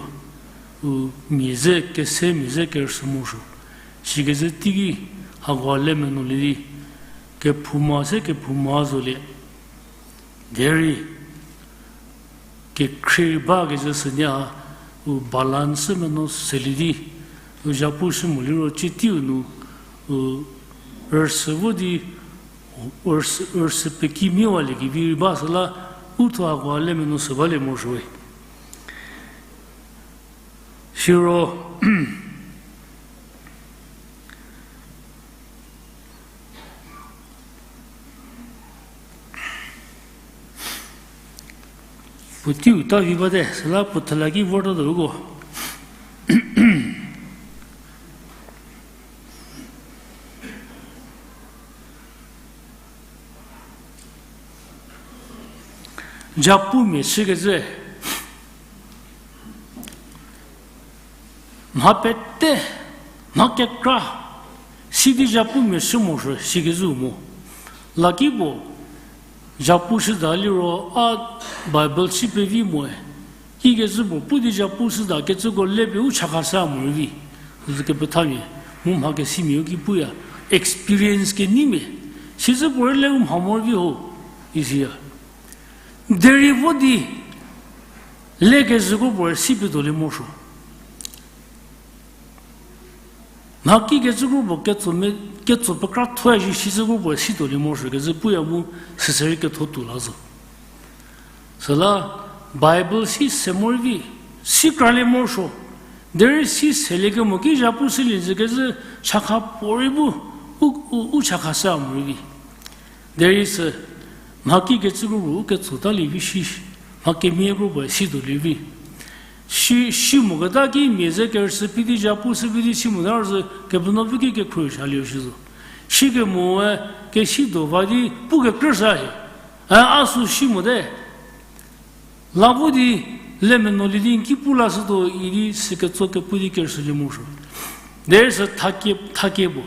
u mia ze kese mia ze kerüshü morosuo. Sikezhü teiki hako lemenuolie di, kephouma se kephouma zolie. Derei, kekhrie bakecü sünie ha, u balance menuo selie di, u zhapu shü mo liro citeiu nu, u rüsü vo di, u rüsü, rüsü pekimia waliekevi rei ba süla, u thuo hako lemenuo sü balie morosuo we. Siro, puoteiu ta vi bate, süla puo thela ki vorta tuoko. Japumia shükecü. Mha pete, mha kekra, sidi japumia shü morosuo sikecü mo. Lakipuo, japu shüda liro a Bible si pevi moe. Kikecü puo pu di japu shüda kecüko lepie u chakhashü a morei vi. Zü kepethamia, mu mha kesimia u ki puya, experience keneimia. Sizü puorei le u mha morei vi ho, isiya. Derei vo di, lekezhüko puorei si pie tuolie morosuo. Mha kikecü kropuo ketso me, ketso pekra thoya shi sizü kropuo si tuolie morosuo kecü puya mu süsürei ketho tuo la zo. Süla Bible si se morei vi, si kralie morosuo. Derei si selie kemo ki japu shülie zü kecü chakha puorei bu u, u, u chakhashü a morei vi. Derei sü, mha kikecü kropuo u ketso talie vi shi, mha kemie kropuo si tuolie vi. Si, si moketa ki mia ze kerüshü phi di japu shü phi di si mota ro zü Kepenuopfü ki kekhruohi shalie shi zo. Si kemoe kesi do va di pu kekrüshü hie. A, a sü si mote. La vo di lemenuolie di n ki pu lashütuo idi sü ketso kepu di kerüshülie morosuo. Derei sü thakie, thakie puo.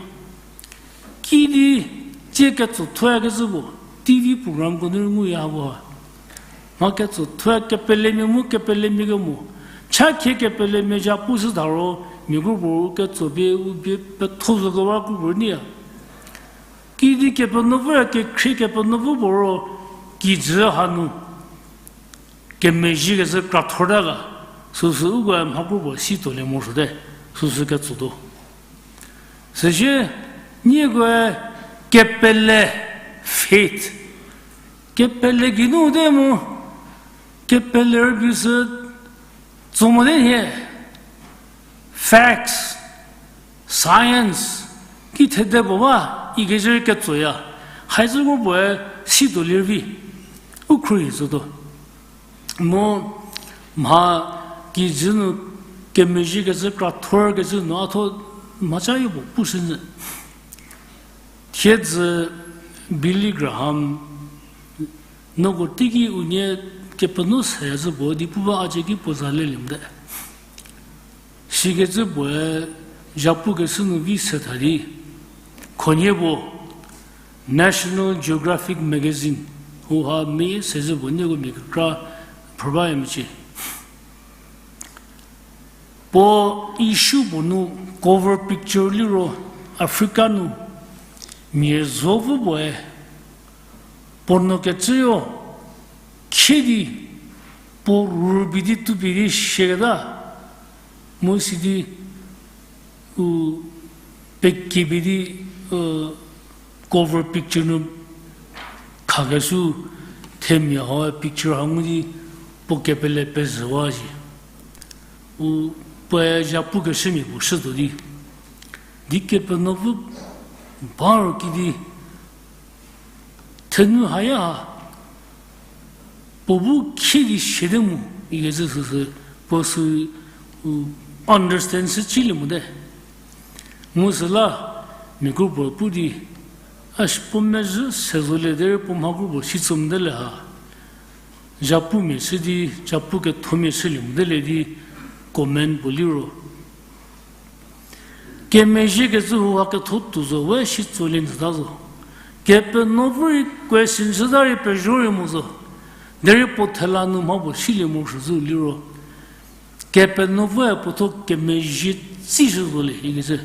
Kidi tsie ketso thoyakecü puo, T V programko nu nguya hako ha. Mha ketso thoya kepelemia mu kepelemia kemo. Cha khie kepelemia zhapu shüta ro, mia kro puo ketso pie u pie petho zo kewa kro puo neiya. Kidi Kepenuopfü kekhrie Kepenuopfü puo ro, kijü hanu kemezhiekecü krathorta ga, süsü ukoe mha kro puo si tuolie morosuote, süsü ketsotuo. Süsie, niekoe kepele, faith, kepele geinu te mu, kepele rübei sü tso mote hie, facts, science, ki thede puo ba, ikecü ketsoya, haizü kro puoe si tuolie vi, u khruohi zotuo. Mu mha kijü nu kemezhiekecü krathorkecü nu a tho mhacha yopuo pushünyü. Thiedzü Billy Graham, noko teiki unie Kepenuopfü seya zü puo di pu ba a cie ki puo za lelie mote. Sikecü puoe zhapukeshü nu vi se tha di, khunhie puo National Geographic Magazine hauha meyie sezü puo nieko mia kekra phrü baya mecie. Puo issue puo nu cover picture liro Africa nu mia zo vo puoe puo nuo kecüyo khie di puo rübei di tupie di siaketa, mu sidi u pekipie di cover picture nu khakeshü themia ha picture ha ngu di puo kepele pezhüwa zi. U puoe zhapukeshümia puo shütuo di, di Kepenuopfü ba ro kidi thenu haya ha puo bu khie di siate mu, ikecü süsü puo sü u understand shü chülie mote. Mu süla mia kro puo pu di, a shi puo mezhü se zolie derei puo mha kro puo si tso mote le ha. Zhapumia shü di, zhapu kethomia shülie mote le di comment puo liro, kemezhiekecü hauha ketho tuo zo, we si tsolie nyüta zo. Kepenuopfü rei question shüta rei pezho rei mo zo. Derei puo thela nu mha puo silie morosuo zü liro, Kepenuopfüe puo tho kemezhie tsishü zolie ikecü.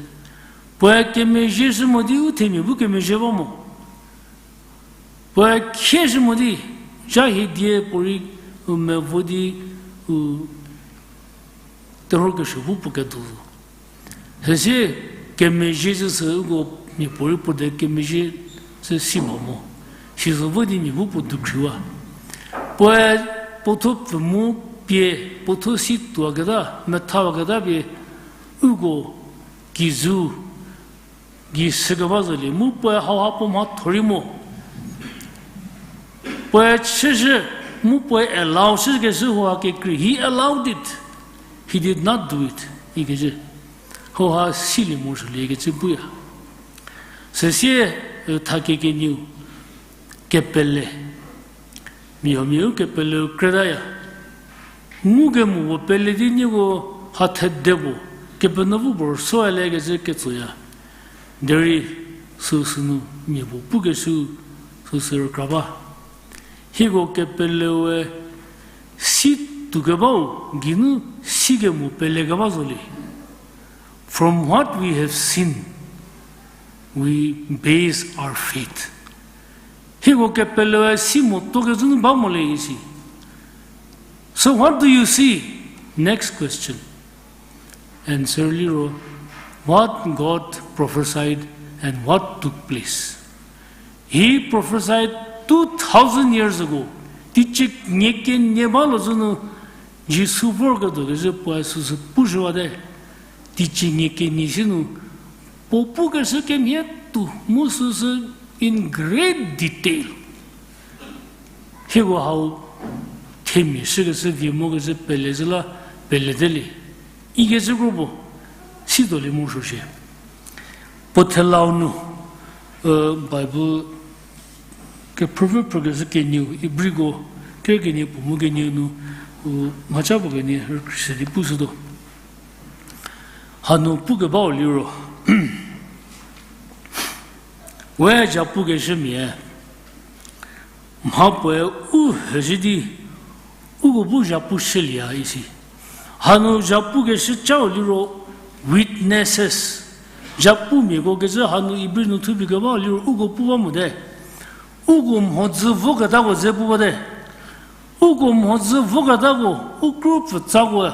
Puoe kemezhie shü mo di u themia bu kemezhie ba mo. Puoe khieshü mo di, ca hie die puorei u mevo di u terhuo kesuo bu puo kedo zo. Süsie kemezhie zü sü uko mia puorei puo de kemezhie zü si ba mo. Sizo vo di mia bu puo dukhriwa. Puoe puo tho pfü mu pie, puo tho si tuowaketa, methawaketa pie uko kijü gei shükeba zolie mu puoe hauha puo mha thorei mo. Puoe chüshü mu puoe allow shükeshü hauha kekrei. He allowed it. He did not do it. Ikecü. Hauha silie morosuolie ikecü puya. Süsie, e, thakie kenieu, kepele. Mia huomia u kepeleu kretaya. Ngukemo puo pele di nieko ha thede puo, Kepenuopfü puo rüsuolie kecü ketsoya. Derei süsü nu mia puo pukeshü süsü rükra ba. Hieko kepeleue si tuokebau geinu sikemo pelekeba zolie. From what we have seen, we base our faith. Hieko kepeleue si motuo kecü nu ba mo le isi. So what do you see? Next question. Answer liro, what God prophesied and what took place. He prophesied two thousand years ago. Teicie nie kenie ba lo zü nu Jisu vorketuo kezhü puoe süsü pushüwate. Teicie nie kenie si nu puo pukeshü kemhie tuo mu süsü in great detail. Hieko hau themia shükeshü vie mo kezhü pele zhü la pele te le. Ikecü kro puo si tuolie morosuo shie. Puo thelau nu, e, Bible kephrüpfü phrükeshü kenieu, Ibriko ker kenie puo mu kenieu nu, u, mhaca puo kenie rükrüse di pushütuo. Hanu pukebau liro, we zhapukeshümia mha puoe u hüzhü di, uko bu zhapu shülieya isi. Hanu zhapukeshü cau liro witnesses. Zhapumiako kecü hanu Ibri nu thupie keba liro uko pu ba mote. Uko mhodzü voketako ze pu bate. Uko mhodzü voketako, u kru pfütsakoe,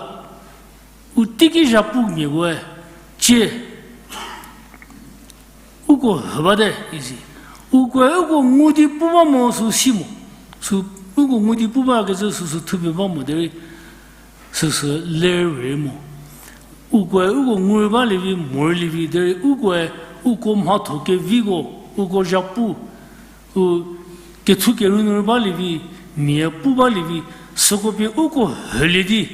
u teiki zhapumiakoe, cie uko hü bate isi. Ukoe uko ngu di pu ba mo sü si mo. Sü uko ngu di pu bakecü süsü thupie ba mo derei, süsü ler mo. Ukoe uko ngu rei balie vi, morei lie vi derei ukoe uko mhatho keviko, uko zhapu, u kethu kerü nu rei balie vi, mia pu balie vi, süko pie uko hülie di,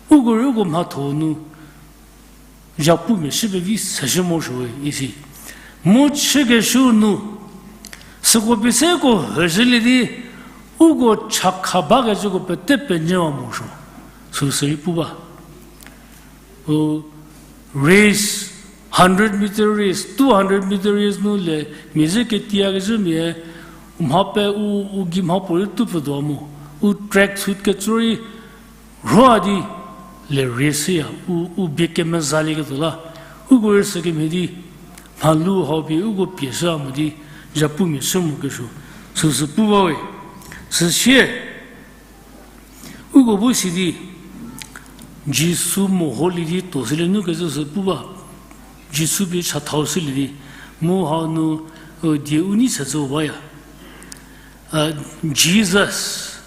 uko rei uko mhatho nu zhapumia shü pevi seshü morosuowe isi. Mu chükeshü nu, süko pie se uko hüzhülie di, uko chakha bakecüko pete penyüwa morosuo. Süsü rei pu ba. U race, hundred meter race, two hundred meter race nu le, mia ze ketiakecü mia, mha pe u, u gei mha puorei tu pfütuo mo, u track suit kecü rei rhoa di le race ya, u, u bie kemezalieketuo la, uko rei sükemhie di, mhalu hau pie uko pieshü a mo di, zhapumia shü mokeshü, süsü pu bawe, süsie, uko bu si di, Jisu meholie di tuo sülie nu kecü sü pu ba, Jisu pie chathau shülie di, mu hau nu, die u nei setsü baya. Jesus,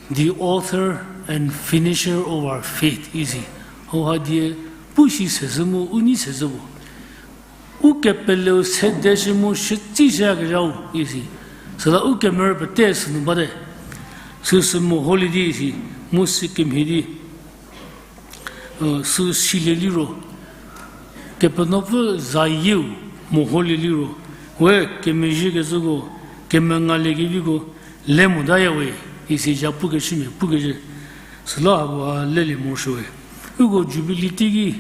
the author and finisher of our faith, isi. Hauha die pu si sezhü mu u nei sezhü puo. Ukepeleu sedeshü mu shütsi shüyakezhau isi. Süla ukemerü pete sünu bate. Süsü meholie di isi, mu sükemhie di, sü silie liro, Kepenuopfü zayieu meholie liro, we kemezhie kecüko, kemengalie keviko, le motaya we, isi zhapukeshümia pukecü. Süla hako ha lelie morosuowe. Uko Jubilee teiki,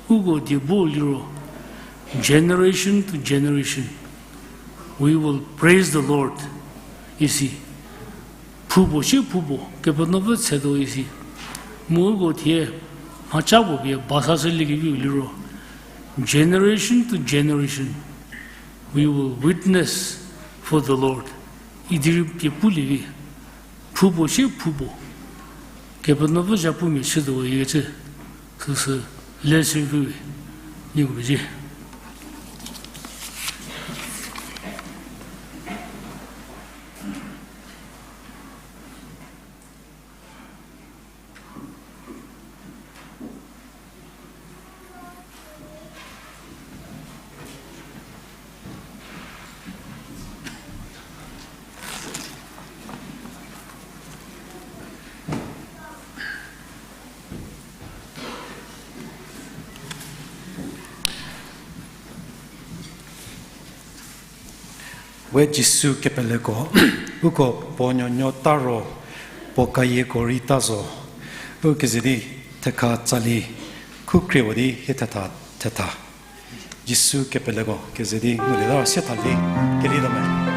uko die bo liro, generation to generation, we will praise the Lord, isi. Phupuo sie phupuo, Kepenuopfü tsetuo isi. Mu uko thie, mhaca puo pie basa shüliekeviu liro, generation to generation, we will witness for the Lord. Idi rei pie pulie vi, phupuo sie phupuo, Kepenuopfü zhapumia chütuo ikecü, süsü le sü vi, nieko pezie. We Jisu kepeleko, uko puo nuonuo ta ro, puo kayieko rei ta zo, u keze di thekha tsali, khu khriewa di hie thetha, thetha. Jisu kepeleko keze di ngulie ta ro sie tha di, keli ta me.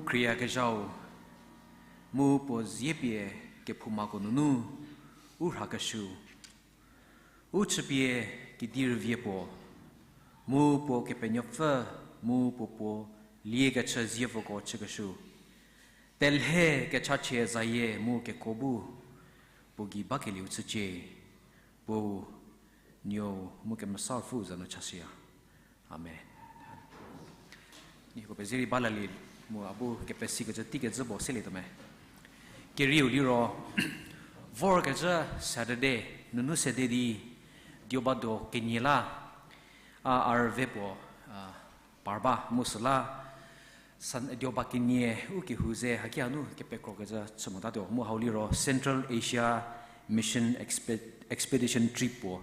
Khrieyakezhau, mu puo zie pie kephoumako nunu u rhakeshü, u chüpie kedi rüvie puo, mu puo Kepenuopfü, mu puo puo liekechü zievoko chükeshü, telhe kechachie zayie mu kekuo bu puo gei bakelieu chücie. Puo, Nuou, mu Kemesa Ruopfü za nu chashüya. Amen. Nieko pezie rei ba lalie, mu a bu kepesikecü teikezhü puo selietuo me. Kerieu liro, vorkecü Saturday nunu sede di, dioba do kenie la, a, a rüve puo, a, par ba mu süla, san-, dioba kenie u kehou ze haki hanu kepekrokecü chü motatuo mu hau liro Central Asia Mission Expe-, Expedition Trip puo.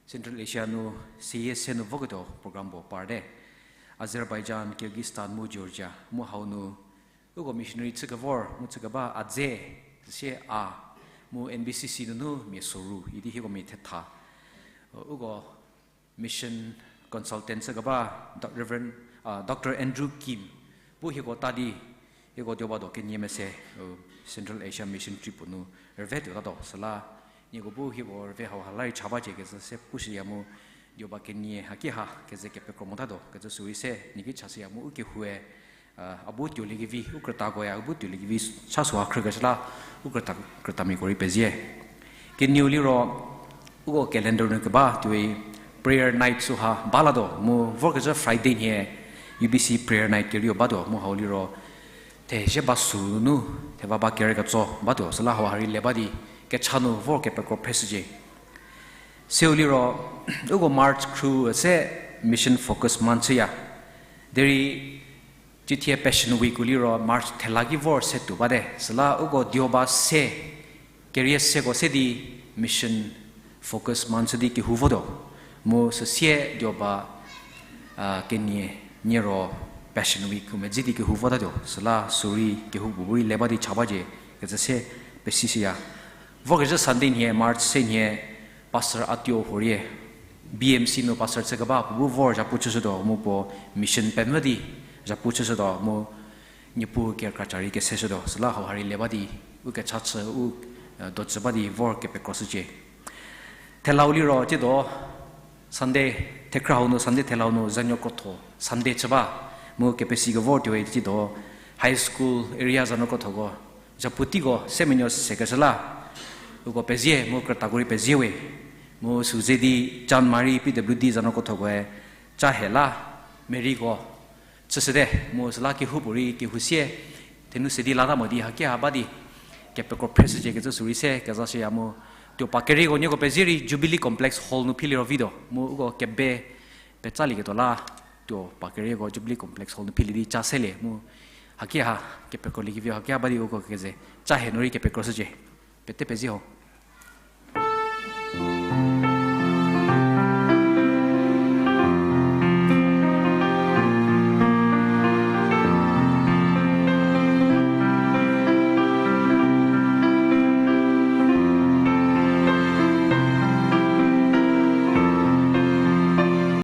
Central Asia nu seyie se nu voketuo program puo parte. Azerbaijan, Kyrgyzstan mu Georgia mu hau nu uko missionary chükevor mu chükeba a dze, süsie a, mu N B C C nunu mia soru idi hieko mia thetha. Uko mission consultant chükeba Doc-, Reverend, a, Doctor Andrew Kim bu hieko ta di, hieko dioba do kenie mese, u, Central Asia Mission Trip puo nu rüve tuotatuo süla, nieko bu hieko rüve hauha la rei cha bacie kecü se pushüya mu, dioba kenie haki ha keze kepekro motatuo kecü sürei se nie ki chashüya mu u kehoue, a, a bu tuoliekevi, u krütakoe a bu tuoliekevi cha süha khrükeshü la, u krüta, krütamiako rei pezie. Kenieu liro, uko calendar nu keba tuoi prayer night süha balatuo mu vorkecü Friday nhie U B C prayer night kerieu batuo mu hau liro, thezhie ba sü nunu theva ba kere ketso batuo süla hauha rei le ba di kecha nu vor kepekro phreshücie. Seu liro, uko March khru se Mission Focus Month chüya. Derei, cithie Passion Week-u liro March thela ki vor se tuo bate. Süla uko dioba se, kerie seko se di Mission Focus Month chü di kehou votuo. Mu süsie dioba, a, kenie, niero Passion Week-u medzi di kehou votatuo. Süla sürei kehoupuorei le ba di cha bacie kecü se pesishüya. Vorkezhü Sunday nhie, March se nhie, Pastor Atuo Horie, B M C nu pastor chükeba puo bu vor zhapu chüshütuo mu puo mission pemvü di zhapu chüshütuo mu Niepuu kerükra ca rei keseshütuo. Süla hauha rei le ba di, u kecha chü, u, e, dojü ba di vor kepekroshücie. Thelau liro tsiedo Sunday, thekhrü hau nu Sunday thelau nu zanuo krotho Sunday chü ba, mu kepesi kevor tuoi tsiedo high school area zanuo krothoko, zhapu teiko se menuo sekeshü la, uko pezie mu krütako rei pezie we, mu sü ze di John Mary P W D zanuo krothokoe, ca he la, Maryko, chüshüte, mu süla kehoupuo rei kehou sie, thenu se di lata mo di hakia ha ba di, kepekro phreshücie kecü sürei se kezashüya mu, tuo pa kerieko nieko pezie rei Jubilee Complex Hall nu philiro vituo, mu uko kebe petsali ketuo la, tuo pa kerieko Jubilee Complex Hall nu philie di ca selie mu, hakia ha, kepekro liekevi hakia ba di uko keze, ca he nu rei kepekroshücie, pete pezie ho.